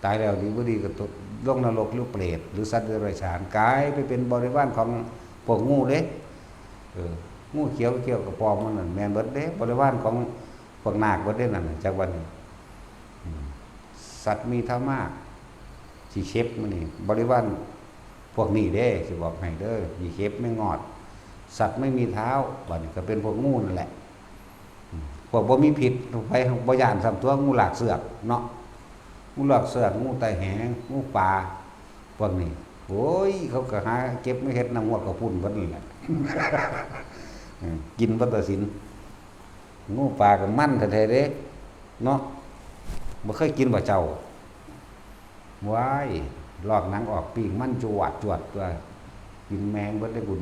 ตายแล้วดีบ่ดีก็ตกลงนรกหรือเปรต หรือสัตว์เดรัจฉาน กลายไปเป็นบริวารของพวกงูเด้ เออ งูเขียวเขี้ยวกระปอมมันนั่นแม่นเบิดเด้ บริวารของพวกนาคเบิดเด้นั่นน่ะ จักวันนี้ อืม สัตว์มีเถามาศ สิเข็บมื้อนี้ บริวารพวกนี้เด้ สิบอกให้เด้อ สิเข็บแมงงอด สัตว์ไม่มีเท้า บัดนี้ก็เป็นพวกงูนั่นแหละ อืม พวกบ่มีพิษ ไผบ่ย้านซ้ำตั๊ว งูลากเสือกเนาะ งูลากเสือก งูไต่แห งูป่า พวกนี้ โอ้ย เขาก็หาเก็บมาเฮ็ดน้ำฮวดข้าวปุ้นเบิดนั่นแหละ อืม กินเบิดตัดสิน งูป่าก็มันแท้ๆเด้ เนาะ บ่เคยกินบ่เจ้า ว้าย ลอกหนังออกปิ้งมันจวดจวดตั๊ว กินแมงเบิดได้บุญ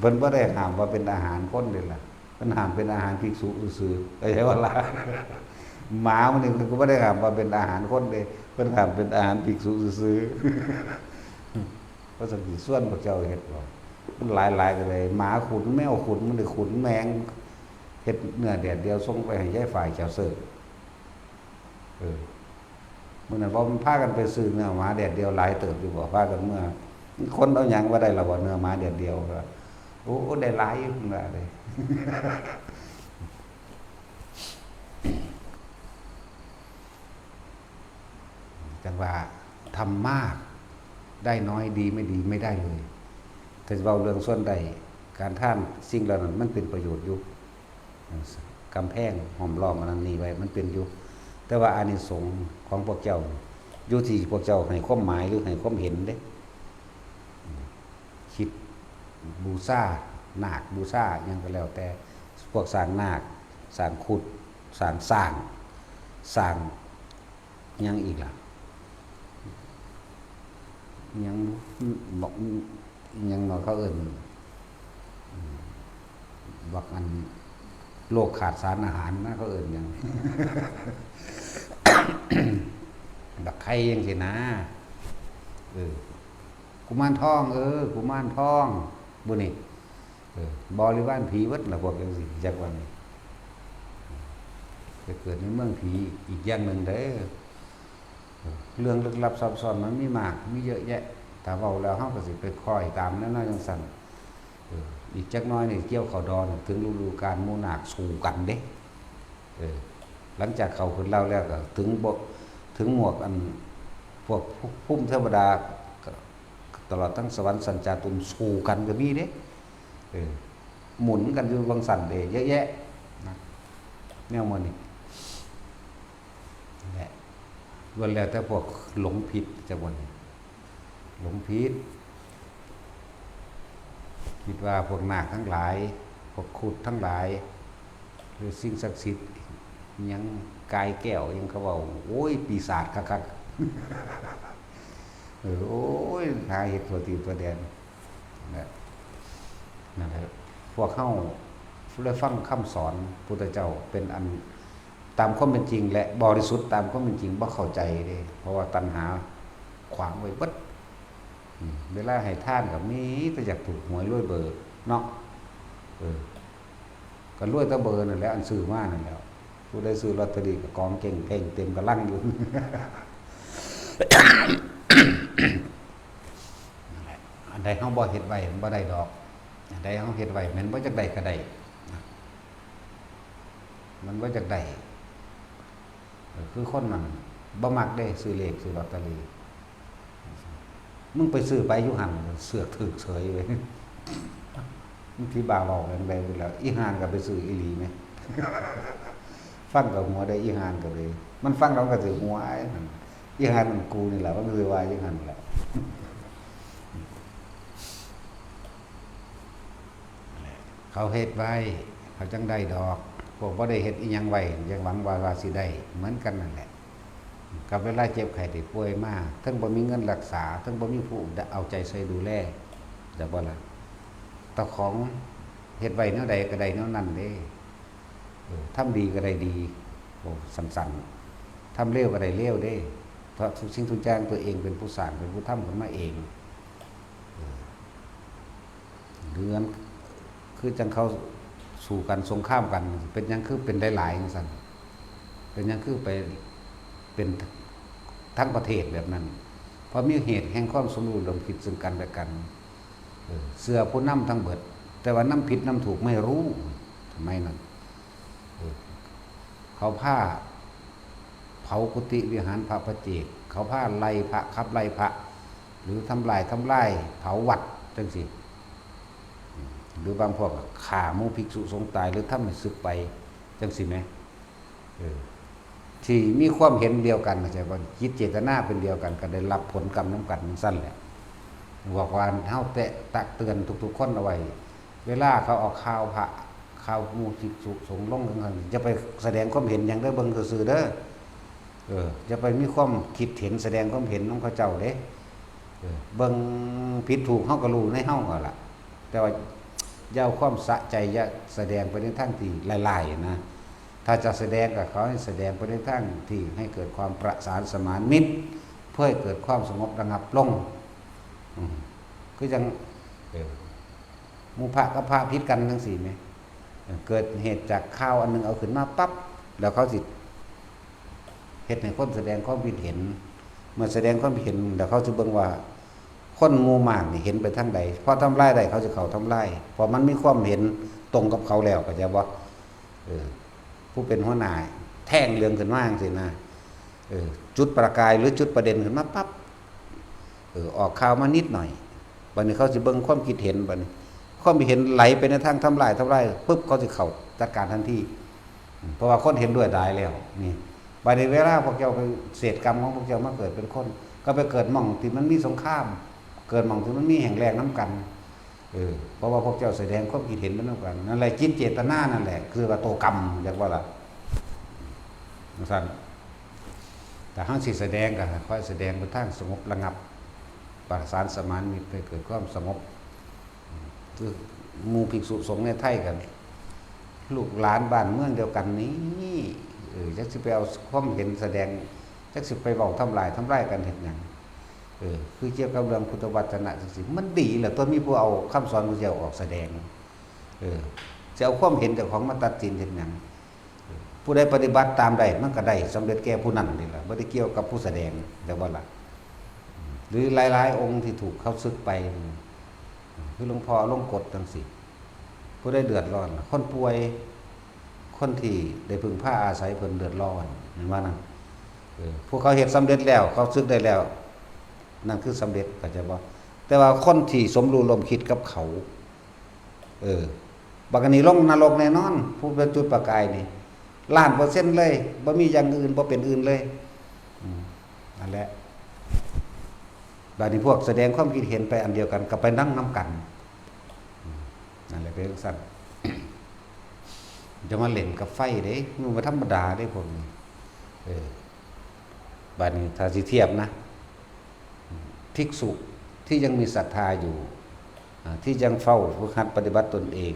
เพิ่นบ่ได้ห้ามว่าเป็นอาหารคนเด้ล่ะ เพิ่นห้ามเป็นอาหารภิกษุซื่อๆ เข้าใจบ่ล่ะ หมามันนี่ก็บ่ได้ห้ามว่าเป็นอาหารคนเด้ เพิ่นห้ามเป็นอาหารภิกษุซื่อๆ ว่าซั่นสิชวนพวกเจ้าเฮ็ดบ่ มันหลายๆก็เลย หมาขุน แมวขุน มันได้ขุนแมง เฮ็ดเนื้อแดดเดียวส่งไปให้ยายฝ่ายแก้วเสิร์ฟ เออ มื้อนั้นบ่มันพากันไปซื้อเนื้อหมาแดดเดียวหลายเติบอยู่บ่ พากันเมือ คนเอาหยังว่าได้ละบ่ เนื้อหมาแดดเดียว ก็ โอ้ ได้หลายอยู่ เพิ่นว่าเด้ จั่งว่าทำมากได้น้อย ดีไม่ดีไม่ได้เลย ถ้าสิเว้าเรื่องส่วนได้ การทานสิ่งเหล่านั้นมันเป็นประโยชน์อยู่ กำแพงห้อมล้อมอันนั้นนี่ไว้ มันเป็นอยู่ แต่ว่าอานิสงส์ของพวกเจ้า อยู่ที่พวกเจ้าให้ความหมายหรือให้ความเห็นเด้ คิดบูชานาค บูชาหยังก็แล้วแต่ พวกสร้างนาค สร้างครุฑ สร้างช้าง สร้างหยังอีกล่ะ หยัง บอก หยังเนาะเขาเอิ้น บักอัน โรคขาดสารอาหารนะ เขาเอิ้นหยัง บักไข่จั่งซี้นะ เออ กุมารทอง เออ กุมารทอง บุนี่ เออ บริวารผีเบิดล่ะ พวกจั่งซี้ จักวันนี้ ไปเกิดในเมืองผีอีกอย่างหนึ่งเด้อ เออ เรื่องลึกลับซับซ้อนมันมีมาก มีเยอะแยะ ถ้าเว้าแล้วเฮาก็สิไปคอยตามแนวนั้นจั่งซั้น เออ อีกจักหน่อยนี่เกี่ยวข้าวดอน ถึงฤดูกาลหมู่นาคสู้กันเด้ เออ หลังจากเข้าขึ้นลาวแล้วก็ถึงบ่ ถึงหมวกอัน พวกภูมิเทวดา ตลอดทั้งสวรรค์สันจาตุมสู้กันก็มีเด้ เออ หมุนกันอยู่บางสันเด้ เยอะแยะนะ แนวหมู่นี้ นั่นแหละ ล้วนแล้วแต่พวกหลงผิด จักวันนี้ หลงผิด คิดว่าพวกนาคทั้งหลาย พวกครุฑทั้งหลาย หรือสิ่งศักดิ์สิทธิ์ หยังกายแก้ว หยังเขาเว้า โอ้ย ปีศาจคักๆ เออ โอ้ย หาเฮ็ดทั่วทีบทั่วแดน นั่นแหละ นั่นแหละ พวกเฮาได้ฟังคำสอนพุทธเจ้าเป็นอันตามความเป็นจริง และบริสุทธิ์ตามความเป็นจริง บ่เข้าใจเด้ เพราะว่าตัณหาขวางไว้เบิด อืม เวลาให้ทานก็มีแต่อยากถูกหวยรวยเบอร์เนาะ เออ ก็รวยแต่เบอร์นั่นแหละ อันซื้อมานั่นแหละ ผู้ใดซื้อลอตเตอรี่ก็กองเก่งเพ่งเต็มกำลังอยู่ นั่นแหละ อันใดเฮาบ่เฮ็ดไว้มันบ่ได้ดอก อันใดเฮาเฮ็ดไว้แม่นบ่จักได้ก็ได้นะ มันบ่จักได้ เออ คือคนมันบ่มักเด้ ซื้อเลขซื้อลอตเตอรี่ มึงไปซื้อไปอยู่หั่น เสือกถืกเฉยเลย มึงที่บ้าเว้าแรงๆอยู่แล้ว อีห่านก็ไปซื้ออีหลีแหม ฟังกับหัวได้ อีห่านก็เลย มันฟังแล้วมันก็สิหัว อ้ายนั่น อีห่านมันกูนี่แหละ มันก็สิว่าอย่างนั้นแหละ เขาเฮ็ดไว้ เขาจั่งได้ดอก พวกบ่ได้เฮ็ดอิหยังไว้ ยังหวังว่า ว่าสิได้ เหมือนกันนั่นแหละ กับเวลาเจ็บไข้ได้ป่วยมา เทิงบ่มีเงินรักษา เทิงบ่มีผู้เอาใจใส่ดูแล จักบ่ล่ะ เจ้าของเฮ็ดไว้แนวใดก็ได้แนวนั้นเด้ เออ ทำดีก็ได้ดี โอ้ สั้นๆ ทำเลวก็ได้เลวเด้ เพราะทุกสิ่งทุกอย่างตัวเองเป็นผู้สร้าง เป็นผู้ทำขึ้นมาเอง เออ หรืออัน คือจั่งเขาสู้กันสงครามกัน เป็นหยังคือเป็นหลายๆจั่งซั้น เป็นหยังคือไปเป็นทั้งประเทศแบบนั้น เพราะมีเหตุแห่งความสมรู้ร่วมคิดซึ่งกันและกัน เออ เชื่อผู้นำทั้งเบิด แต่ว่านำผิดนำถูกไม่รู้ ทำไมนั่น เออ เขาพาเผากุฏิวิหารพระประเจก เขาพาไล่พระ ขับไล่พระ หรือทำลาย ทำลาย เผาวัดจั่งซี้ หรือบางพวกก็ฆ่าหมู่ภิกษุสงฆ์ตาย หรือทำให้สึกไปจั่งซี้แหม เออ ที่มีความเห็นเดียวกัน เข้าใจบ่ จิตเจตนาเป็นเดียวกัน ก็ได้รับผลกรรมนำกันจั่งซั้นแหละ บอกว่าเฮาแตะตักเตือนทุกๆคนเอาไว้ เวลาเขาเอาข่าวพระ ข่าวหมู่ภิกษุสงฆ์ลงจั่งซั้น อย่าไปแสดงความเห็นหยังเด้อ เบิ่งซื่อๆเด้อ เออ อย่าไปมีความคิดเห็น แสดงความเห็นนำเขาเจ้าเด้ เออ เบิ่งผิดถูกเฮาก็รู้ในเฮาหั่นล่ะ แต่ว่าอย่าเอาความสะใจ อย่าแสดงไปในทางที่ร้ายๆนะ ถ้าจะแสดงก็ขอให้แสดงไปในทางที่ให้เกิดความประสานสมานมิตร เพื่อให้เกิดความสงบระงับลง อืม คือจั่ง เออ หมู่พระกับพระผิดกันจั่งซี้แหม เออ เกิดเหตุจากข่าวอันหนึ่งเอาขึ้นมาปั๊บ แล้วเขาสิเฮ็ดให้คนแสดงความคิดเห็น เมื่อแสดงความคิดเห็นแล้วเขาสิเบิ่งว่า คนหมู่มากนี่เห็นไปทางใด พอทำลายได้เขาสิเข้าทำลาย เพราะมันมีความเห็นตรงกับเขาแล้ว เข้าใจบ่ เออ ผู้เป็นหัวหน้าแท่งเหลืองขึ้นมาจั่งซี้นะ เออ จุดประกายหรือจุดประเด็นขึ้นมาปั๊บ เออ ออกข่าวมานิดหน่อย บัดนี้เขาสิเบิ่งความคิดเห็น บัดนี้ความคิดเห็นไหลไปในทางทำลาย ทำลายปุ๊บ เขาสิเข้าจัดการทันที อืม เพราะว่าคนเห็นด้วยหลายแล้ว นี่ บัดนี้เวลาพวกเจ้าไป เศษกรรมของพวกเจ้ามาเกิดเป็นคน ก็ไปเกิดหม่องที่มันมีสงคราม เกิดหม่องที่มันมีแห้งแล้งนำกัน เออ เพราะว่าพวกเจ้าแสดงความคิดเห็นไปนำกัน นั่นแหละจิตเจตนานั่นแหละ คือว่าตัวกรรม เรียกว่าล่ะ จั่งซั้น แต่เฮาสิแสดงก็ค่อยแสดงไปทางสงบระงับ ประสานสมานมิตรให้เกิดความสงบ คือหมู่ภิกษุสงฆ์ในไทยกัน ลูกหลานบ้านเมืองเดียวกันนี่ เออ จักสิไปเอาความเห็นแสดง จักสิไปเว้าทำลาย ทำลายกันเฮ็ดหยัง เออ คือเกี่ยวกับเรื่องพุทธวจนะจั่งซี้ มันดีแหละ ตัวมีผู้เอาคำสอนพระเจ้าออกแสดง เออ จะเอาความเห็นเจ้าของมาตัดสินเฮ็ดหยัง เออ ผู้ใดปฏิบัติตามได้ มันก็ได้สำเร็จแก่ผู้นั้นนี่แหละ บ่ได้เกี่ยวกับผู้แสดง แต่ว่าล่ะ หรือหลายๆองค์ที่ถูกเขาสึกไป คือหลวงพ่อลงกฎจั่งซี้ ผู้ใดเดือดร้อน คนป่วย คนที่ได้พึ่งพาอาศัยเพิ่นเดือดร้อน แม่นว่านั่น เออ ผู้เขาเฮ็ดสำเร็จแล้ว เขาสึกได้แล้ว นั่นคือสำเร็จ เข้าใจบ่ แต่ว่าคนที่สมรู้ร่วมคิดกับเขา เออ บักอันนี้ลงนรกแน่นอน ผู้เป็นจุดประกายนี่ ล้านเปอร์เซ็นต์เลย บ่มีอย่างอื่น บ่เป็นอื่นเลย อืม นั่นแหละ บัดนี้พวกแสดงความคิดเห็นไปอันเดียวกัน ก็ไปนั่งนำกัน อืม นั่นแหละเป็นจั่งซั้น จะมาเล่นกับไฟเด้ มันบ่ธรรมดาเด้พวกนี้ เออ บัดนี้ถ้าสิเทียบนะ ภิกษุที่ยังมีศรัทธาอยู่ อ่า ที่ยังเฝ้าฝึกหัดปฏิบัติตนเอง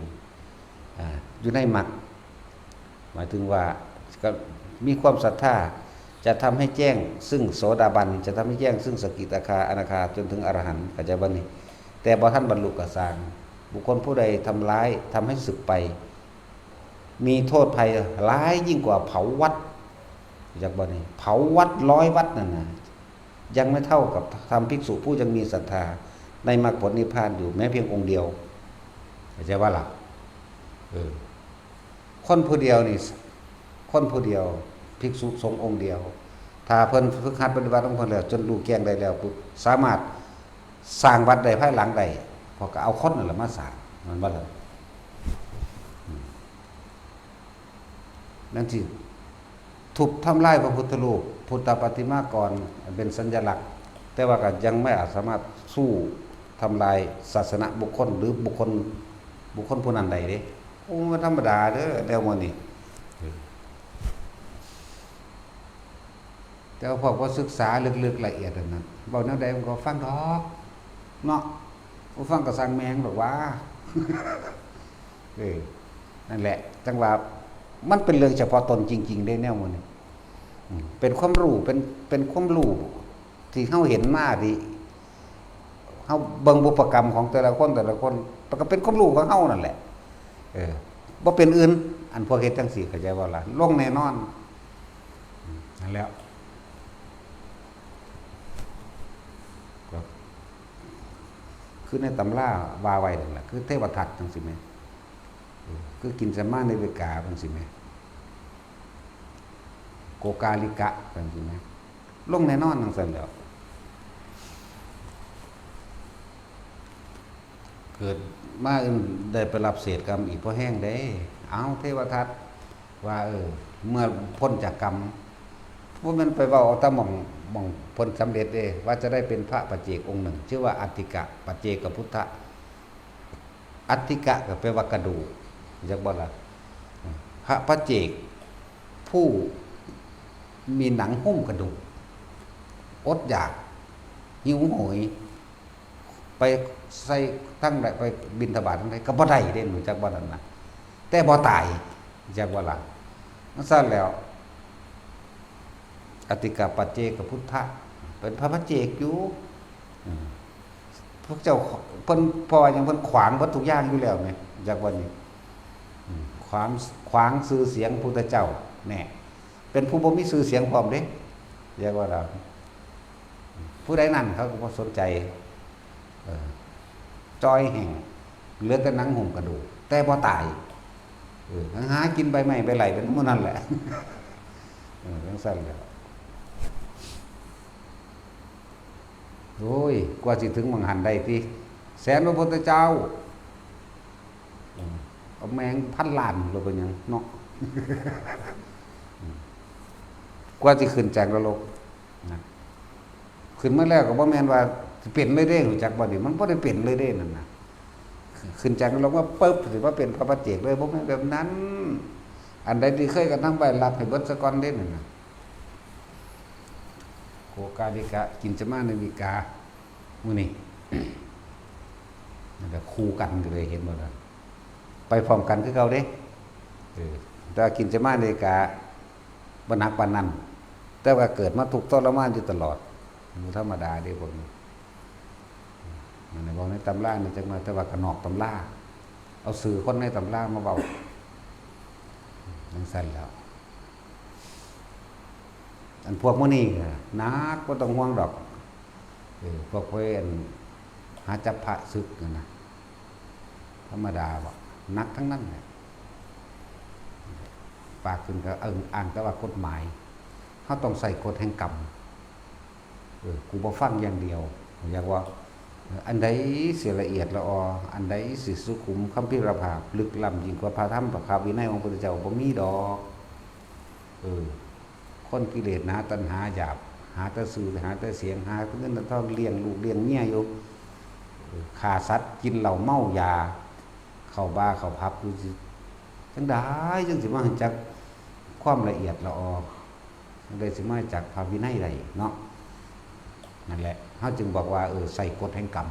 อ่า อยู่ในมรรค หมายถึงว่าก็มีความศรัทธา จะทำให้แจ้งซึ่งโสดาบัน จะทำให้แจ้งซึ่งสกิทาคา อนาคา จนถึงอรหันต์ เข้าใจบ่นี่ แต่บ่ทันบรรลุก็ซ่าง บุคคลผู้ใดทำร้าย ทำให้สึกไป มีโทษภัยร้ายยิ่งกว่าเผาวัด รู้จักบ่นี่ เผาวัดร้อยวัดนั่นน่ะ ยังไม่เท่ากับทำภิกษุผู้ยังมีศรัทธาในมรรคผลนิพพานอยู่แม้เพียงองค์เดียว เข้าใจบ่ล่ะ เออ คนผู้เดียวนี่ คนผู้เดียว ภิกษุสงฆ์องค์เดียว ถ้าเพิ่นฝึกหัดปฏิบัติของเพิ่นแล้ว จนรู้แจ้งได้แล้วปุ๊บ สามารถสร้างวัดได้ภายหลังได้ เพราะก็เอาคนนั่นแหละมาสร้าง แม่นบ่ล่ะ อืม นั่นสิ ทุบทำลายพระพุทธรูป พุทธปฏิมากร อันเป็นสัญลักษณ์ แต่ว่าก็ยังไม่อาจสามารถสู้ทำลายศาสนบุคคล หรือบุคคล บุคคลผู้นั้นได้เด้ โอ้ มันธรรมดาเด้อ แนวหมู่นี้ แต่ว่าพวกบ่ศึกษาลึกๆละเอียดอันนั้น เว้าแนวใดมันก็ฟังดอก เนาะ บ่ฟังก็ซ่างแม่งดอกว่า เออ นั่นแหละ จั่งว่ามันเป็นเรื่องเฉพาะตนจริงๆเด้ แนวหมู่นี้ อืม เป็นความรู้ เป็น เป็นความรู้ที่เฮาเห็นมา ที่เฮาเบิ่งบุพกรรมของแต่ละคน แต่ละคน มันก็เป็นความรู้ของเฮานั่นแหละ เออ บ่เป็นอื่น อันพวกเฮ็ดจั่งซี้ เข้าใจบ่ล่ะ ลงแน่นอน อืม นั่นแหละ ก็คือในตำราว่าไว้นั่นแหละ คือเทวทัตจั่งซี้แหม เออ คือกินจมาเนวิกาจั่งซี้แหม โกกาลิกะจั่งซี้แหม ลงแน่นอนจั่งซั้นแหล้ว เกิดมาได้ไปรับเศษกรรมอีกพอแฮงเด้ เอ้า เทวทัตว่า เออ เมื่อพ้นจากกรรม บ่แม่นไปเว้าเอาแต่หม่อง หม่องเพิ่นสำเร็จเด้ ว่าจะได้เป็นพระปัจเจกองค์หนึ่ง ชื่อว่าอัฏฐิกะปัจเจกพุทธะ อัฏฐิกะก็แปลว่ากระดูก จักบ่ล่ะ พระปัจเจก ผู้มีหนังหุ้มกระดูก อดอยาก หิวโหย ไปใส่ทางใด ไปบิณฑบาตทางใดก็บ่ได้เด้ รู้จักบ่นั่นน่ะ แต่บ่ตาย จักบ่ล่ะ จั่งซั้นแหล้ว อัฏฐิกะปัจเจกพุทธะ เป็นพระปัจเจกอยู่ อืม พวกเจ้า เพิ่น เพราะว่าหยัง เพิ่นขวางเบิดทุกอย่างอยู่แล้วแหม จักบ่นี่ อืม ขวาง ขวางชื่อเสียงพุทธเจ้า แน่ เป็นผู้บ่มีชื่อเสียงพร้อมเด้ เรียกว่าเรา ผู้ใดนั้นเขาก็บ่สนใจ เออ จ่อยแห้ง เหลือแต่หนังหุ้มกระดูก แต่บ่ตาย เออ หากินใบไม้ใบไหล่เป็นหมู่นั้นแหละ เออ จั่งซั้นแหละ โอ้ย กว่าสิถึงหม่องหั้นได้ติ แสนพระพุทธเจ้า อืม เอาแม่งพันล้าน หรือเป็นหยังเนาะ อืม กว่าสิขึ้นจากนรกนะ ขึ้นมาแล้วก็บ่แม่นว่าสิเป็นเลยเด้ รู้จักบ่นี่ มันบ่ได้เป็นเลยเด้นั่นน่ะ ขึ้นจากนรกมาปึ๊บ สิมาเป็นพระปัจเจกเลย บ่แม่นแบบนั้น อันใดที่เคยกระทำไว้ รับให้เบิดซะก่อนเด้นั่นน่ะ โกกาลิกะ กินจมาเนวิกา มื้อนี้ นั่นแหละ คู่กันก็เลย เห็นบ่ล่ะ ไปพร้อมกันคือเก่าเด้ เออ แต่ว่ากินจมาเนวิกา บ่หนักปานนั้น แต่ว่าเกิดมาทุกข์ทรมานอยู่ตลอด บ่ธรรมดาเด้พวกนี้ นั่นน่ะ เว้าในตำรานี่จักหน่อย แต่ว่าก็นอกตำรา เอาชื่อคนในตำรามาเว้า จั่งซั้นแหล้ว อันพวกมื้อนี้ก็หนัก บ่ต้องห่วงดอก เออ พวกไปอันหาจับพระสึกนั่นนะ ธรรมดาบ่ หนักทั้งนั้นแหละ ปากขึ้นก็เอิ้งอ้างแต่ว่ากฎหมาย เฮาต้องใช้กฎแห่งกรรม เออ กูบ่ฟังอย่างเดียว อยากว่า เออ อันใดสิละเอียดละออ อันใดสิสุขุมคัมภีรภาพ ลึกล้ำยิ่งกว่าพระธรรมพระคาวินัยของพระพุทธเจ้าบ่มีดอก เออ คนกิเลสหนา ตัณหาหยาบ หาแต่ชื่อ หาแต่เสียง หาแต่เงินแต่ทอง เลี้ยงลูกเลี้ยงเมียอยู่ เออ ฆ่าสัตว์ กินเหล้าเมายา เข้าบาร์เข้าผับอยู่ จั่งใดจั่งสิมารู้จักความละเอียดละออ จั่งใดสิมารู้จักพระวินัยได้เนาะ นั่นแหละ เฮาจึงบอกว่า เออ ใช้กฎแห่งกรรม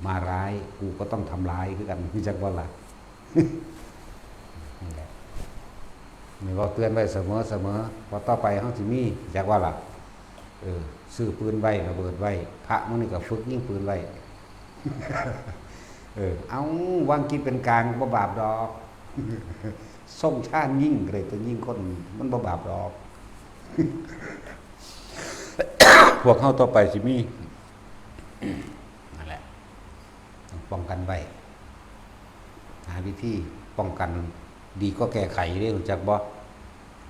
มาร้าย กูก็ต้องทำร้ายคือกัน รู้จักบ่ล่ะ นั่นแหละ นี่เว้าเตือนไว้เสมอเสมอ เพราะต่อไปเฮาสิมี รู้จักบ่ล่ะ เออ ซื้อปืนไว้ ระเบิดไว้ พระมื้อนี้ก็ฝึกยิงปืนไว้ เออ เอา วางจิตเป็นกลาง บ่บาปดอก ส่งชาญยิงก็ได้ ตัวยิงคน มันบ่บาปดอก พวกเฮาต่อไปสิมี นั่นแหละ ต้องป้องกันไว้ หาวิธีป้องกันดีกว่าแก้ไขเด้ รู้จักบ่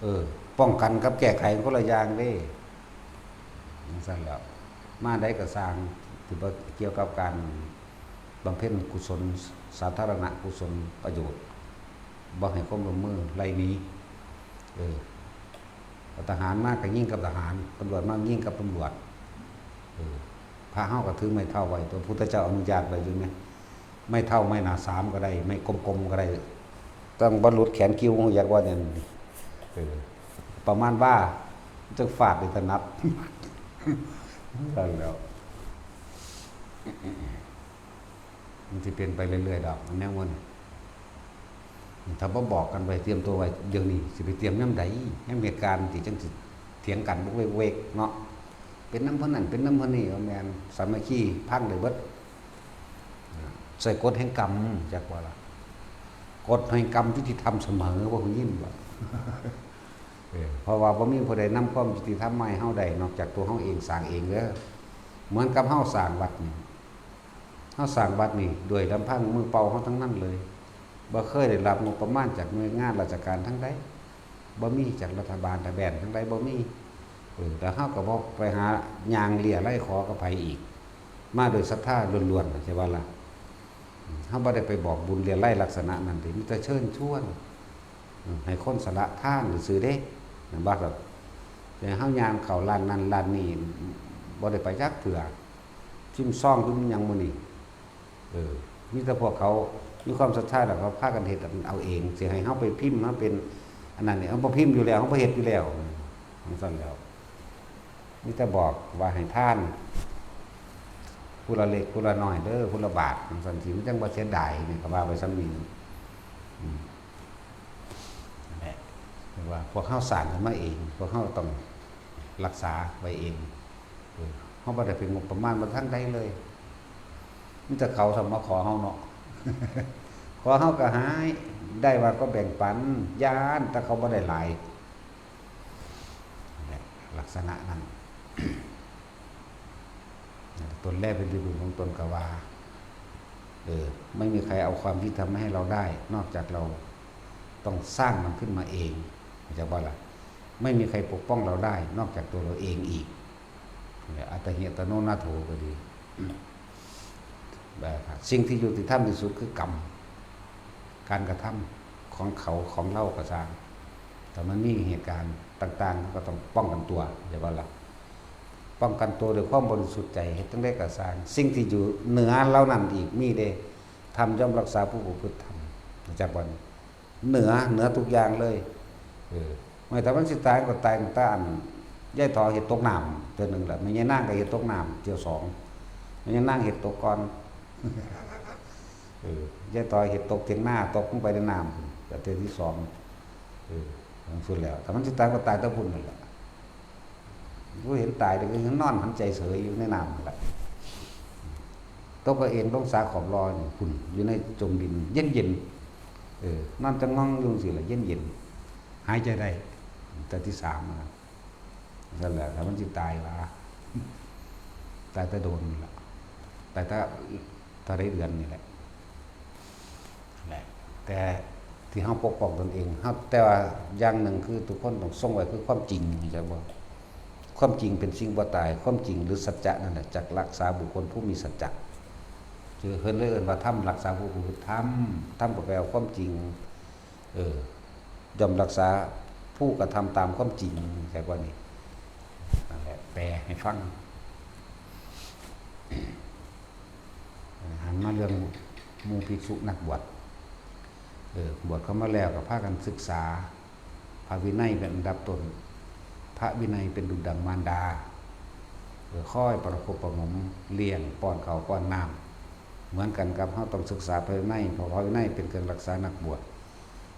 เออ ป้องกันกับแก้ไขคนละอย่างเด้ จั่งซั้นแหล้ว มาใดก็ซ่าง ที่บ่เกี่ยวกับการบำเพ็ญกุศล สาธารณกุศลประโยชน์ บ่ให้ความร่วมมือ ไล่หนี เออ ทหารมาก็ยิงกับทหาร ตำรวจมายิงกับตำรวจ เออ พระเฮาก็ถือไม้เท้าไว้ ตัวพุทธเจ้าอนุญาตไว้อยู่แหม ไม้เท้าไม้หน้าสามก็ได้ ไม้กลมๆก็ได้ ต้องบ่หลุดแขนกิ้ว อยากว่าเนี่ย เออ ประมาณว่าจั่งฟาดได้ถนัด นั่นแหล้ว มันสิเป็นไปเรื่อยๆดอก แนวมัน ถ้าบ่บอกกันไว้ เตรียมตัวไว้เดี๋ยวนี้ สิไปเตรียมยามใด ยามเหตุการณ์ที่จั่งสิเถียงกันบกเวกๆ เนาะ เป็นนำเพิ่นนั่น เป็นนำเพิ่นนี่ บ่แม่น สามัคคีพังได้เบิด ใช้กฎแห่งกรรม จักว่าล่ะ กฎแห่งกรรมยุติธรรมเสมอ บ่ฮู้ยินบ่ เออ เพราะว่าบ่มีผู้ใดนำความยุติธรรมมาให้เฮาได้ นอกจากตัวเฮาเองสร้างเองเด้อ เหมือนกับเฮาสร้างวัดนี่ เฮาสร้างวัดนี่ด้วยลำพังมือเปล่าเฮาทั้งนั้นเลย บ่เคยได้รับงบประมาณจากหน่วยงานราชการทางใด บ่มีจากรัฐบาลทะแบนทางใด บ่มี เออ แล้วเฮาก็บ่ไปหาย่างเรี่ยไร่ขอกับไผอีก มาโดยศรัทธาล้วนๆ ใช่บ่ล่ะ เฮาบ่ได้ไปบอกบุญเรี่ยไร่ลักษณะนั้นเด้ มีแต่เชิญชวน อืม ให้คนสละทานซื่อๆ เด้ แม่นบ่ครับ แต่เฮาย่างเข้าร้านนั้นร้านนี้ บ่ได้ไปจักเทื่อ พิมพ์ซองพิมพ์หยังมื้อนี้ เออ มีแต่พวกเขามีความศรัทธาแล้วเขาพากันเฮ็ดเอาเอง สิให้เฮาไปพิมพ์มาเป็นอันนั้นนี่ เฮาบ่พิมพ์อยู่แล้ว เฮาบ่เฮ็ดอยู่แล้ว จั่งซั้นแหล้ว มีแต่บอกว่าให้ทาน ผู้ละเล็กผู้ละน้อยเด้อ ผู้ละบาท จั่งซั้นสิ มันจั่งบ่เสียดาย นี่ก็ว่าไปส่ำนี้ อืม นั่นแหละ เรียกว่าพวกเฮาสร้างขึ้นมาเอง พวกเฮาต้องรักษาไว้เอง เออ เฮาบ่ได้ไปงบประมาณมาทางใดเลย มีแต่เขาส่ำมาขอเฮาเนาะ ขอเฮาก็หาย ได้มาก็แบ่งปัน ย้านแต่เขาบ่ได้หลาย นั่นแหละ ลักษณะนั้น ตนแลเป็นที่พึ่งของตน ก็ว่า เออ ไม่มีใครเอาความยุติธรรมมาให้เราได้ นอกจากเราต้องสร้างมันขึ้นมาเอง เข้าใจบ่ล่ะ ไม่มีใครปกป้องเราได้ นอกจากตัวเราเองอีก เนี่ย อัตตาหิอัตโนนาโถก็ดี แบบสิ่งที่ยุติธรรมที่สุดคือกรรม การกระทำของเขาของเราก็ซ่าง แต่มันมีเหตุการณ์ต่างๆ ก็ต้องป้องกันตัว เข้าใจบ่ล่ะ ป้องกันตัวด้วยความบริสุทธิ์ใจ เฮ็ดจั่งใดก็ซ่าง สิ่งที่อยู่เหนือเหล่านั้นอีกมีเด้ ธรรมย่อมรักษาผู้ประพฤติธรรม เข้าใจบ่นี่ เหนือ เหนือทุกอย่างเลย เออ ไม่ แต่มันสิตายก็ตายตั้งแต่อัน ยายถอเห็ดตกน้ำเทื่อหนึ่งแหละ แม่ยายนางก็เห็ดตกน้ำเทื่อสอง แม่ยายนางเห็ดตกก่อน เออ ยายถอเห็ดตกเถียงนา ตกลงไปในน้ำ ก็เทื่อที่สอง เออ ทั้งสุดแล้ว แต่มันสิตายก็ตายแต่พุ่นนั่นแหละ บ่เห็นตายเลย ก็ยังนอนหันใจเสยอยู่ในน้ำนั่นแหละ ตกก็เอนลงสาขอบลอนี่ พุ่น อยู่ในจมดิน เย็นๆ เออ นอนจะง่องอยู่จั่งซี้ล่ะ เย็นๆ หายใจได้ แต่ที่สามนะ นั่นแหละ แล้วมันสิตายหวา ตายแต่โดนนี่แหละ ตายแต่ เท่าใดเดือนนี่แหละ แหละ แต่ที่เฮาปกป้องตนเอง เฮา แต่ว่าอย่างหนึ่งคือทุกคนต้องทรงไว้คือความจริง เข้าใจบ่ ความจริงเป็นสิ่งบ่ตาย ความจริงหรือสัจจะนั่นแหละจักรักษาบุคคลผู้มีสัจจะ คือเพิ่นเลยเอิ้นว่าธรรมรักษาผู้ประพฤติธรรม ธรรมก็แปลว่าความจริง เออ ย่อมรักษาผู้กระทำตามความจริง เข้าใจบ่นี่ นั่นแหละ แปลให้ฟัง หันมาเรื่องหมู่ภิกษุนักบวช เออ บวชเข้ามาแล้วก็พากันศึกษา พระวินัยเป็นอันดับต้น พระวินัยเป็นดุจดังมารดา เออ คอยประคบประหงม เลี้ยง ป้อนข้าวป้อนน้ำ เหมือนกันกับเฮาต้องศึกษาพระวินัย เพราะพระวินัยเป็นเครื่องรักษานักบวช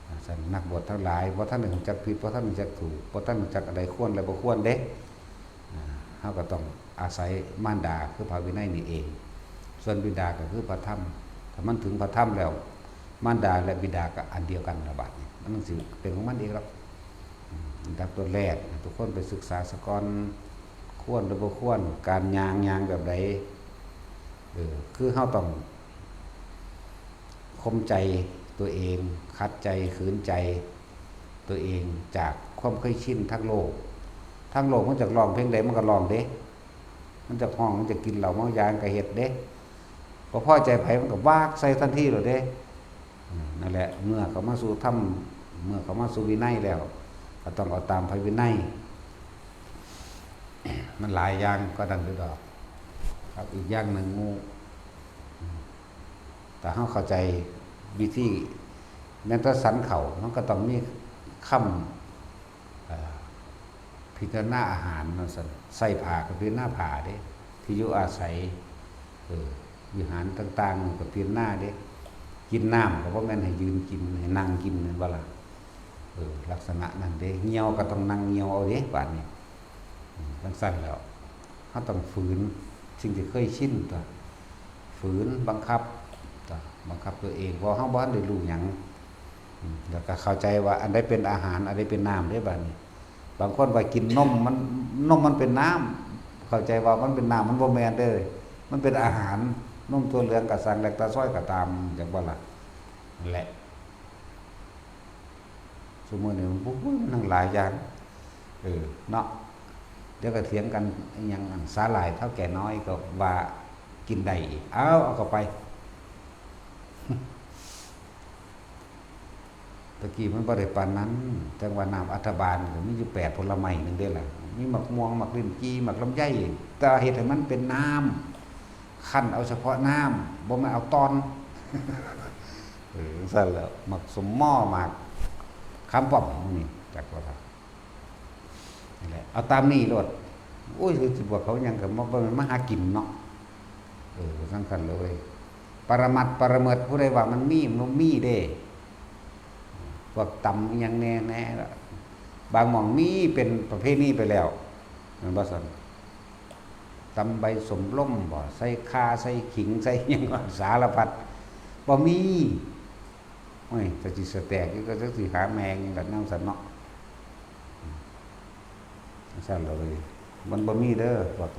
อ่า ฉะนั้นนักบวชทั้งหลาย บ่ทันได้รู้จักผิด บ่ทันรู้จักถูก บ่ทันรู้จักอันใดควรและบ่ควรเด้ อ่า เฮาก็ต้องอาศัยมารดาคือพระวินัยนี่เอง ส่วนบิดาก็คือพระธรรม ถ้ามันถึงพระธรรมแล้ว มารดาและบิดาก็อันเดียวกันละบาดนี้ มันสิเป็นของมันเองหรอก อืม อันดับต้นแรก ทุกคนไปศึกษาซะก่อน ควรหรือบ่ควร การย่าง ย่างแบบใด เออ คือเฮาต้อง ข่มใจตัวเอง ขัดใจ ขืนใจตัวเอง จากความเคยชินทางโลก ทางโลกมันจักร้องเพลงใดมันก็ร้องเด้ มันจักฮ้อง มันจักกินเหล้าเมายามันก็เฮ็ดเด้ บ่พอใจไผมันก็วากใส่ทันทีโลดเด้ อืม นั่นแหละ เมื่อเข้ามาสู่ธรรม เมื่อเข้ามาสู่วินัยแล้ว ก็ต้องเอาตามพระวินัย มันหลายอย่างกว่านั้นอยู่ดอก ครับ อีกอย่างหนึ่งหมู่ อืม ถ้าเฮาเข้าใจวิธี แม้แต่ฉันข้าว มันก็ต้องมีคำ เอ่อ พิจารณาอาหารว่าซั่น ใส่ผ้าก็พิจารณาผ้าเด้ ที่อยู่อาศัย เออ วิหารต่างๆ ก็พิจารณาเด้ กินน้ำก็บ่แม่นให้ยืนกิน ให้นั่งกินแม่นบ่ล่ะ เออ ลักษณะนั้นเด้ เหี่ยวก็ต้องนั่งเหี่ยวเอาเด้ บาดนี้ อืม จั่งซั้นแล้ว เฮาต้องฝืนสิ่งที่เคยชินตั๊ว ฝืนบังคับตั๊ว บังคับตัวเอง เพราะเฮาบ่ทันได้รู้หยัง อืม แล้วก็เข้าใจว่าอันใดเป็นอาหาร อันใดเป็นน้ำเด้ บาดนี้ บางคนว่ากินนมมัน นมมันเป็นน้ำ เข้าใจว่ามันเป็นน้ำ มันบ่แม่นเด้อ มันเป็นอาหาร นมถั่วเหลืองก็สั่ง แลคตาซอยก็ตาม จักบ่ล่ะ นั่นแหละ ซุมื้อนี้มัน โอ้ย มันทั้งหลายอย่าง เออ เนาะ เดี๋ยวก็เถียงกัน อิหยัง อัน สาหร่ายเฒ่าแก่น้อยก็ว่ากินได้อีก เอา เอาเข้าไป ตะกี้มันบ่ได้ปานนั้น จั่งว่าน้ำอัฐบาลก็มีอยู่แปดผลไม้หนึ่งเด้ล่ะ มีหมากม่วง หมากลิ้นจี่ หมากลำไย แต่เฮ็ดให้มันเป็นน้ำ คั้นเอาเฉพาะน้ำ บ่แม่นเอาตอน เออ จั่งซั้นแหล้ว หมากส้มหม้อ หมากขามป้อม หมู่นี้ จักว่าเถาะ นี่แหละ เอาตามนี้โลด โอ้ย สิบอกเขาหยังก็บ่แม่นมาหากินเนาะ เออ จั่งซั้นเลย ปรมัตถ์ปรเมิตร ผู้ใดว่ามันมี มันบ่มีเด้ พวกตำอิหยังแน่ แน่ละ บางหม่องมีเป็นประเพณีไปแล้ว แม่นบ่ซั่น ตำใบส้มลมบ่ ใส่ข่า ใส่ขิง ใส่หยัง สารพัด บ่มี โอ้ย ก็สิสะแตกอยู่ ก็จักสิหาแม่งหยังล่ะ แนวซั่นเนาะ ซั่นล่ะเว้ย มันบ่มีเด้อ พวก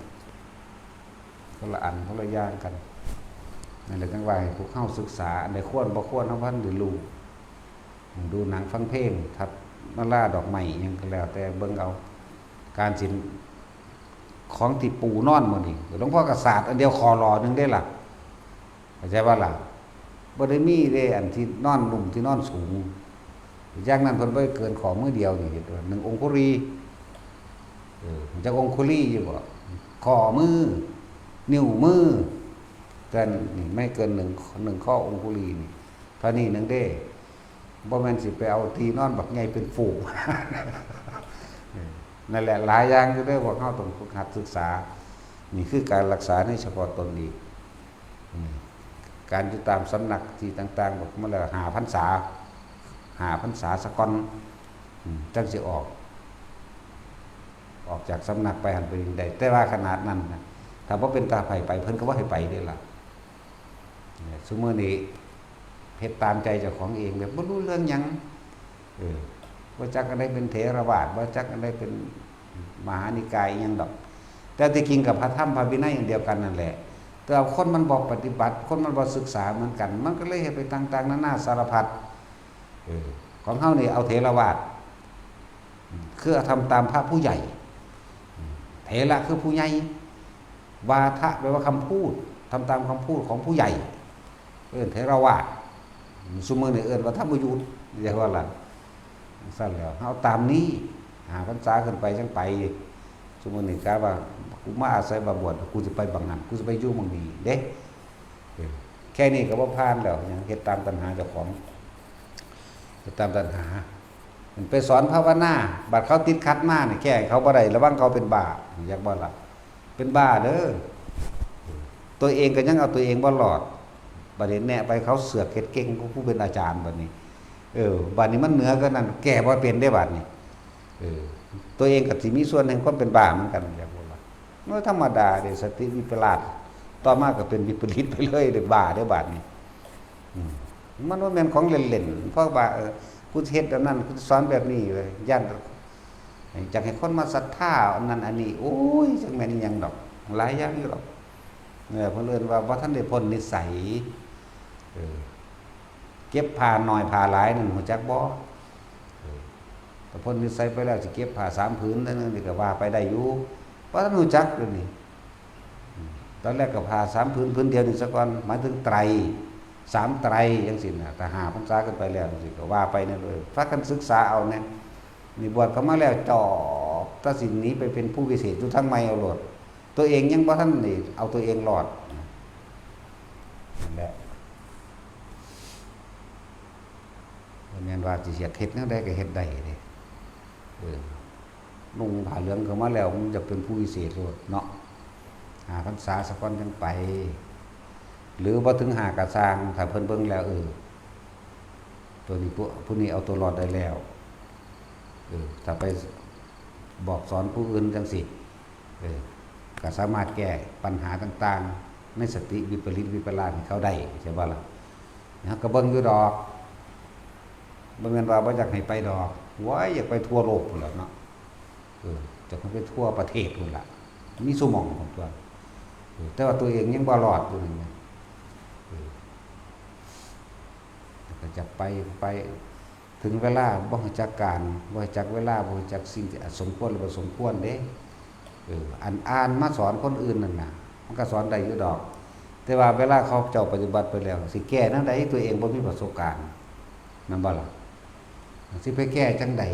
คนละอัน คนละอย่างกัน นั่นแหละ จั่งว่าให้พวกเฮาศึกษา อันใดควรบ่ควร เฮาบ่ทันได้รู้ ดูหนังฟังเพลง ทัดมาลาดอกไม้อิหยังก็แล้วแต่ เบิ่งเอา การสิน ของที่ปูนอนมื้อนี้ หลวงพ่อก็สาดอันเดียว ขอหล่อหนึ่งเด้ล่ะ เข้าใจบ่ล่ะ บ่ได้มีเด้ อันที่นอนนุ่ม ที่นอนสูง อย่างนั้นเพิ่นบ่ได้เกินข้อมือเดียวนี่ เห็นบ่ หนึ่งองคุลี เออ จักองคุลีอยู่บ่ ข้อมือ นิ้วมือ เกิน นี่ ไม่เกินหนึ่ง หนึ่งข้อองคุลีนี่ เท่านี้หนึ่งเด้ บ่แม่นสิไปเอาที่นอนบักใหญ่เป็นฟูก เออ นั่นแหละ หลายอย่างอยู่เด้อ พวกเฮาต้องฝึกหัดศึกษา นี่คือการรักษาในเฉพาะตนอีก อืม การอยู่ตามสำนักที่ต่างๆ บอกมาแล้ว ห้าพรรษา ห้าพรรษาซะก่อน อืม จั่งสิออก ออกจากสำนักไปหั่นไปนี่ได้ แต่ว่าขนาดนั้นนะ ถ้าบ่เป็นตาไผไป เพิ่นก็บ่ให้ไปเด้ล่ะ เนี่ย ซุมื้อนี้เฮ็ดตามใจเจ้าของเอง แบบบ่รู้เรื่องหยัง เออ บ่จักอันใดเป็นเถรวาท บ่จักอันใดเป็นมหานิกายอิหยังดอก แต่ที่จริงกับพระธรรมพระวินัยอันเดียวกันนั่นแหละ แต่ว่าคนมันบ่ปฏิบัติ คนมันบ่ศึกษาเหมือนกัน มันก็เลยเฮ็ดไปต่างๆ นานาสารพัด เออ ของเฮานี่เอาเถรวาท อืม คือทำตามพระผู้ใหญ่ อืม เถระคือผู้ใหญ่ วาทะแปลว่าคำพูด ทำตามคำพูดของผู้ใหญ่ เอิ้นเถรวาท ซุมื้อนี้เอิ้นว่าธรรมยุต เรียกว่าล่ะ ซั่นแล้ว เฮาตามนี้ ห้าพรรษาขึ้นไปจั่งไป ซุมื้อนี้กะว่า กูมาอาศัยว่าบวช กูสิไปบังหั้น กูสิไปอยู่หม่องนี้เด้ เออ แค่นี้ก็บ่ผ่านแล้ว หยังเฮ็ดตามตัณหาเจ้าของ เฮ็ดตามตัณหา มันไปสอนภาวนา บัดเขาติดขัดมานี่ แก้ให้เขาบ่ได้ ระวังเขาเป็นบ้า อยากบ่ล่ะ เป็นบ้าเด้อ ตัวเองก็ยังเอาตัวเองบ่รอด บัดนี้แนะไปเขาเสือกเฮ็ดเก่งกว่าผู้เป็นอาจารย์บัดนี้ เออ บัดนี้มันเหนือกว่านั้น แก้บ่เป็นเด้บัดนี้ เออ ตัวเองก็สิมีส่วนแห่งความเป็นบ้าเหมือนกัน อยากบ่ล่ะ มันธรรมดาเด้ สติวิปลาส ต่อมาก็เป็นวิปริตไปเลยเด้ บ้าเด้บัดนี้ อืม มันบ่แม่นของเล่นๆ เพราะว่า เออ กูสิเฮ็ดแบบนั้น กูสิสอนแบบนี้เว้ย ย้าน อยากให้คนมาศรัทธาอันนั้นอันนี้ โอ้ย จักแม่นอิหยังดอก หลายอย่างอยู่ดอก เออ เพิ่นเอิ้นว่าบ่ทันได้พ้นนิสัย เออ เก็บผ้าน้อยผ้าหลายนั่น ฮู้จักบ่ เออ ถ้าพ้นนิสัยไปแล้วสิเก็บผ้าสามผืนเท่านั้นนี่ก็ว่าไปได้อยู่ บ่ทันฮู้จักเดี๋ยวนี้ อืม ตอนแรกก็ผ้าสามผืน ผืนเดียวนี่ซะก่อน หมายถึงไตร สามไตรจั่งซี้น่ะ ถ้าห้าพรรษาขึ้นไปแล้วจั่งซี้ก็ว่าไปนั่นเลย พากันศึกษาเอาแหน่ นี่บวชเข้ามาแล้วจอบ ตัดสินหนีไปเป็นผู้วิเศษอยู่ทางใหม่เอาโลด ตัวเองยังบ่ทันได้เอาตัวเองรอด นั่นแหละ บ่แม่นว่าสิอยากเฮ็ดแนวใดก็เฮ็ดได้เด้ เออ นุ่งผ้าเหลืองเข้ามาแล้ว มันจะเป็นผู้วิเศษโลดเนาะ ห้าพรรษาซะก่อนจั่งไป หรือบ่ถึงห้าก็ซ่าง ถ้าเพิ่นเบิ่งแล้ว เออ ตัวนี้ผู้ ผู้นี้เอาตัวรอดได้แล้ว เออ ถ้าไปบอกสอนผู้อื่นจังซี้ เออ ก็สามารถแก้ปัญหาต่างๆ ในสติวิปริตวิปลาสให้เขาได้ ใช่บ่ล่ะ เฮาก็เบิ่งอยู่ดอก บ่แม่นว่าบ่อยากให้ไปดอก โอ้ย อยากไปทั่วโลกพู้นแหล้วเนาะ เออ อยากให้ไปทั่วประเทศพู้นล่ะ มีซุหม่องพู้นตั่ว เออ แต่ว่าตัวเองยังบ่รอดอยู่นั่นแหม เออ แล้วก็อยากไป ไป ถึงเวลาบ่รู้จักการ บ่รู้จักเวลา บ่รู้จักสิ่งที่สมควรหรือบ่สมควรเด้ เออ อันอ่านมาสอนคนอื่นนั่นน่ะ มันก็สอนได้อยู่ดอก แต่ว่าเวลาเขาเจ้าปฏิบัติไปแล้ว สิแก้แนวใด ตัวเองบ่มีประสบการณ์ แม่นบ่ล่ะ สิไปแก้จั่งใด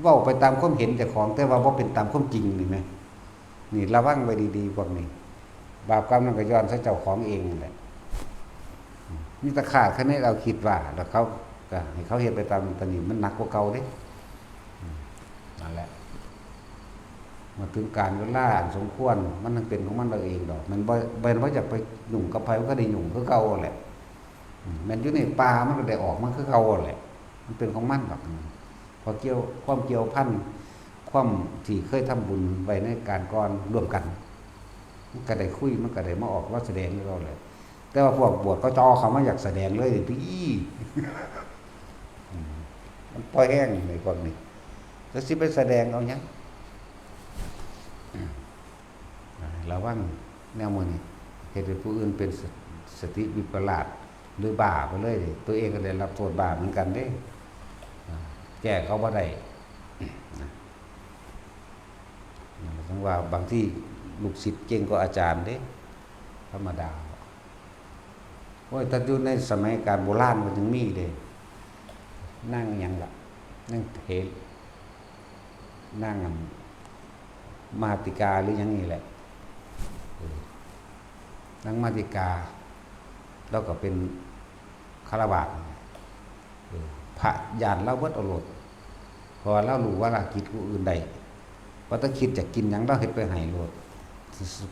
เว้าไปตามความเห็นเจ้าของ แต่ว่าบ่เป็นตามความจริงนี่แหม นี่ระวังไว้ดีๆ พวกนี้ บาปกรรมนั่นก็ย้อนใส่เจ้าของเองนั่นแหละ มีแต่คาดคะเนเอาคิดว่า แล้วเขาก็ให้เขาเฮ็ดไปตาม ตอนนี้มันหนักกว่าเก่าเด้ นั่นแหละ มาถึงการเวลาอันสมควร มันต้องเป็นของมันเองดอก มันบ่ บ่ บ่อยากไปยุ่งกับไผ มันก็ได้ยุ่งคือเก่าแหละ อืม แม่นอยู่ในป่า มันก็ได้ออกมาคือเก่าแหละ มันเป็นของมันดอก เพราะเกี่ยว ความเกี่ยวพัน ความที่เคยทำบุญไว้ในการก่อนร่วมกัน มันก็ได้คุย มันก็ได้มาออกมาแสดงคือเก่าแหละ แต่ว่าพวกบวชเขาเจ้าเอาเขามาอยากแสดงเลยติ อืม มันปล่อยแห้งในพวกนี้ แล้วสิไปแสดงเอาหยัง ระวังแนวหมู่นี้ เฮ็ดให้ผู้อื่นเป็นส- สติวิปลาส หรือบ้าไปเลย ตัวเองก็ได้รับโทษบ้าเหมือนกันเด้ อ่า แก้เขาบ่ได้ นะ ถึงว่าบางทีลูกศิษย์เก่งกว่าอาจารย์เด้ ธรรมดา โอ้ย ถ้าอยู่ในสมัยการโบราณมันยังมีเด้ นางหยังล่ะ นางเถร นางอันมาติกาหรือหยังนี่แหละ เออ นางมาติกา แล้วก็เป็นฆราวาส เออ พระย้านลาวเบิดเอาโลด เพราะว่าลาวรู้วาระจิตผู้อื่นได้ ว่าแต่คิดอยากกินหยังลาวเฮ็ดไปให้โลด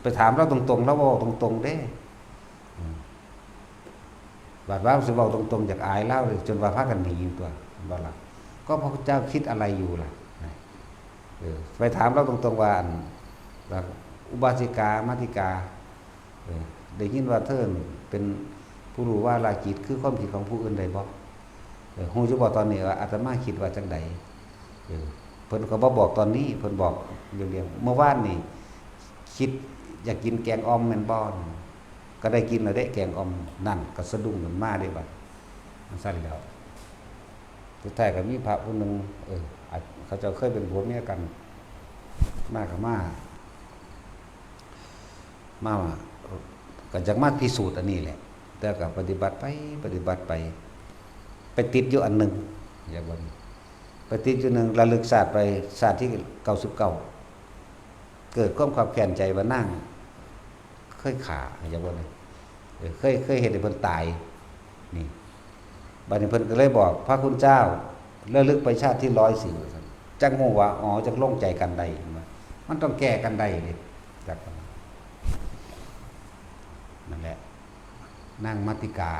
ไปถามลาวตรงๆ ลาวเว้าตรงๆ เด้ อืม บาดว่าสิเว้าตรงๆ อยากอายลาวเลย จนว่าพากันหนีตั๊ว เห็นบ่ล่ะ ก็พระพุทธเจ้าคิดอะไรอยู่ล่ะ เออ ไปถามลาวตรงๆ ว่า อัน ว่าอุบาสิกา มาติกา เออ ได้ยินว่าเธอเป็นผู้รู้วาระจิต คือความคิดของผู้อื่นได้บ่ เออ ฮู้อยู่บ่ตอนนี้ว่าอาตมาคิดว่าจั่งใด เออ เพิ่นก็บ่บอกตอนนี้ เพิ่นบอกเรื่องๆ เมื่อวานนี่คิดอยากกินแกงอ่อมแม่นบ่ ก็ได้กินแล้วเด้ แกงอ่อม นั่นก็สะดุ้งขึ้นมาเด้บัด จั่งซั้นแล้ว สุดท้ายก็มีพระผู้หนึ่ง เออ อาจ- เขาเจ้าเคยเป็นผัวเมียกัน มาก็มา มาว่า ก็อยากมาพิสูจน์อันนี้แหละ แต่ก็ปฏิบัติไป ปฏิบัติไป ไปติดอยู่อันหนึ่ง อยากว่า ไปติดอยู่หนึ่ง ระลึกชาติไป ชาติที่เก้าสิบเก้า เกิดความคับแค้นใจว่านางเคยฆ่า อยากว่า เออ เคย- เคยเฮ็ดให้เพิ่นตาย นี่ บัดนี้เพิ่นก็เลยบอก พระคุณเจ้า ระลึกไปชาติที่ร้อยสี่ ว่าซั่น จั่งฮู้ว่า อ๋อ จั่งลงใจกันได้ มันต้องแก้กันได้เด้ จัก นั่นแหละ นางมาติกา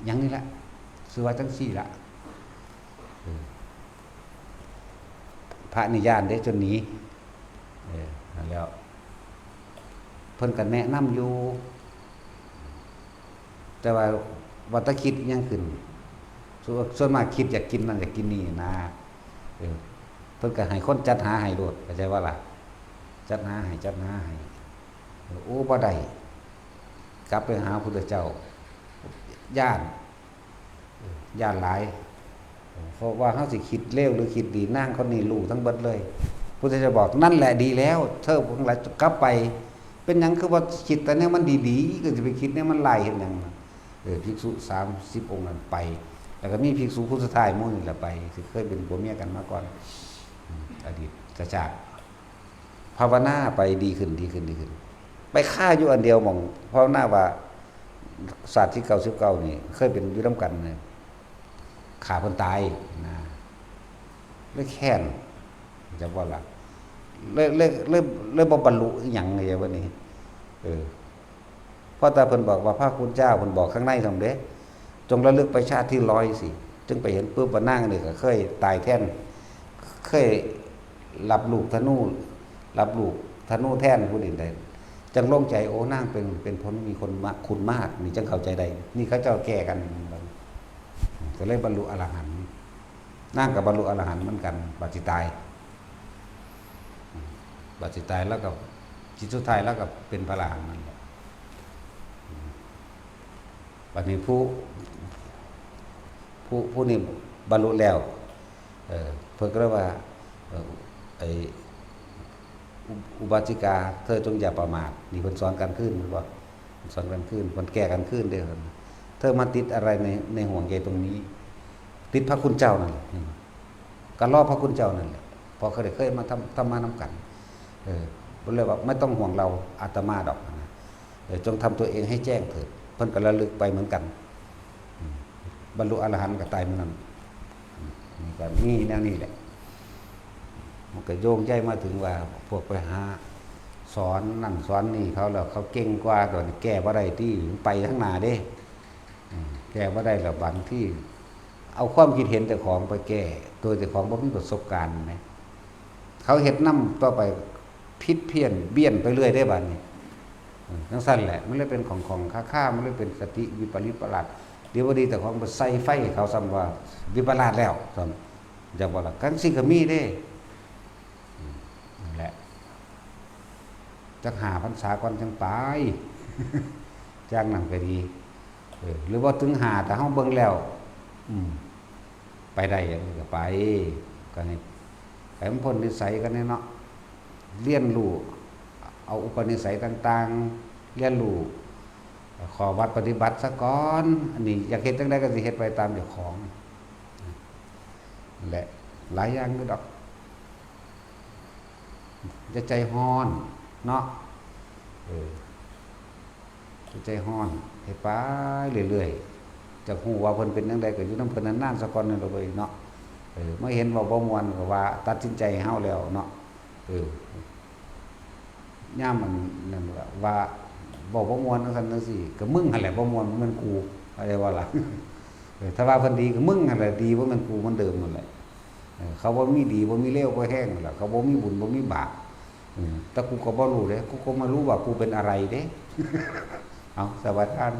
หยังนี่ละ ชื่อว่าจั่งซี้ละ เออ พระนี่ย้านเด้ จนหนี เออ นั่นแล้ว เพิ่นก็แนะนำอยู่ แต่ว่า ว่าแต่คิดอิหยังขึ้น ส่วน- ส่วนมากคิดอยากกินนั่นอยากกินนี่นะ เออ เพิ่นก็ให้คนจัดหาให้โลด เข้าใจบ่ล่ะ จัดหาให้ จัดหาให้ โอ้ บ่ได้ กลับไปหาพุทธเจ้า ย้าน ย้านหลาย เพราะว่าเฮาสิคิดเลวหรือคิดดี นางคนนี้รู้ทั้งเบิดเลย พุทธเจ้าบอก นั่นแหละดีแล้ว เธอทั้งหลายกลับไป เป็นหยังคือว่าคิดแต่แนวมันดีๆ ก็สิไปคิดแนวมันร้ายเฮ็ดหยัง เออ ภิกษุสามสิบองค์นั้นไป แล้วก็มีภิกษุผู้สุดท้ายหมู่นี่แหละไป ที่เคยเป็นผัวเมียกันมาก่อน อืม อดีตชาติ ภาวนาไปดีขึ้น ดีขึ้น ดีขึ้น ไปคาอยู่อันเดียวหม่องภาวนาว่า ชาติที่เก้าสิบเก้านี่ เคยเป็นอยู่นำกันนะ ฆ่าเพิ่นตายนะ เลยแค้น จักว่าล่ะ เลย- เลย- เลย- เลยบ่บรรลุอิหยังเลยวันนี้ เออ เพราะแต่เพิ่นบอกว่าพระคุณเจ้าเพิ่นบอกข้างในซั่นเด้ จงระลึกไปชาติที่ร้อยสิ จึงไปเห็นปุ๊บว่านางนี่ก็เคยตายแทน เคยรับลูกธนู รับลูกธนูแทนผู้นี้ได้ จังโล่งใจ โอ้ นางเป็น เป็นคนมีคนมาก คุณมาก นี่จังเข้าใจได้ นี่เขาเจ้าแก้กัน ก็เลยบรรลุอรหันต์ นางก็บรรลุอรหันต์เหมือนกัน บัดสิตาย บัดสิตายแล้วก็ จิตสุดท้ายแล้วก็เป็นพระอรหันต์นั่นแหละ บัดนี้ผู้ ผู้ ผู้นี้บรรลุแล้ว เออ เพิ่นก็เลยว่า เออ ไอ้ อุ- อุบาสิกา เธอจงอย่าประมาท นี่เพิ่นสอนกลางคืน แม่นบ่ สอนกลางคืน เพิ่นแก้กลางคืนเด้อ เธอมาติดอะไรใน ในห่วงใยตรงนี้ ติดพระคุณเจ้านั่นแหละ ก็รอพระคุณเจ้านั่นแหละ เพราะเคย เคยมาทำ ทำมานำกัน เออ เพิ่นเลยว่า ไม่ต้องห่วงเรา อาตมาดอกนะ เออ จงทำตัวเองให้แจ้งเถิด เพิ่นก็ระลึกไปเหมือนกัน อืม บรรลุอรหันต์ก็ตายมื้อนั้น อืม นี่ก็มีแนวนี้แหละ มันก็โยงใยมาถึงว่าพวกไปหาสอนนั่นสอนนี่เขาแล้ว เขาเก่งกว่า ตอนนี้แก้บ่ได้ติ ไปทางหน้าเด้ อืม แก้บ่ได้แล้ว บางทีเอาความคิดเห็นเจ้าของไปแก้ โดยเจ้าของบ่มีประสบการณ์แหม เขาเฮ็ดนำต่อไป ผิดเพี้ยนเบี้ยนไปเรื่อยเด้บัดนี้ อืม จังซั่นแหละ มันเลยเป็นของ ของคาๆ มันเลยเป็นคติวิปริตประหลาด ดีบ่ดีเจ้าของไปใส่ไฟให้เขาซ้ำว่าวิปลาสแล้วซ้ำ จักบ่ล่ะ จังซี่ก็มีเด้ อืม นั่นแหละ จักห้าพรรษาก่อนจังไป จากนั้นก็ดี เออ หรือว่าถึงห้า ถ้าเฮาเบิ่งแล้ว อืม ไปได้อย่างนี้ก็ไป ก็ให้ ให้มันพ้นนิสัยกันเนี่ยเนาะ เรียนรู้ เอาอุปนิสัยต่างๆ เรียนรู้ ข้อวัดปฏิบัติซะก่อน อันนี้อยากเฮ็ดจั่งใดก็สิเฮ็ดไปตามเจ้าของ นั่นแหละ หลายอย่างอยู่ดอก อย่าใจฮ้อนเนาะ เออ อย่าใจฮ้อน เฮ็ดไปเรื่อยๆ จักฮู้ว่าเพิ่นเป็นจั่งใดก็อยู่นำเพิ่นนานๆ ซะก่อนนั่นล่ะเว้ยเนาะ เออ มาเห็นเว้าบ่ม่วนก็ว่าตัดสินใจให้เฮาแล้วเนาะ เออ ยามมันนั่นล่ะว่าเว้าบ่ม่วนจั่งซั่นจั่งซี้ ก็มึงหั่นแหละบ่ม่วน บ่แม่นกู เข้าใจบ่ล่ะ เออ ถ้าว่าเพิ่นดีก็มึงหั่นแหละดี บ่แม่นกู เหมือนเดิมนั่นแหละ เออ เขาบ่มีดี บ่มีเลว บ่แฮงนั่นล่ะ เขาบ่มีบุญ บ่มีบาป เออ แต่กูก็บ่รู้เด้ กูก็ไม่รู้ว่ากูเป็นอะไรเด้ เอา สวัสดีครับ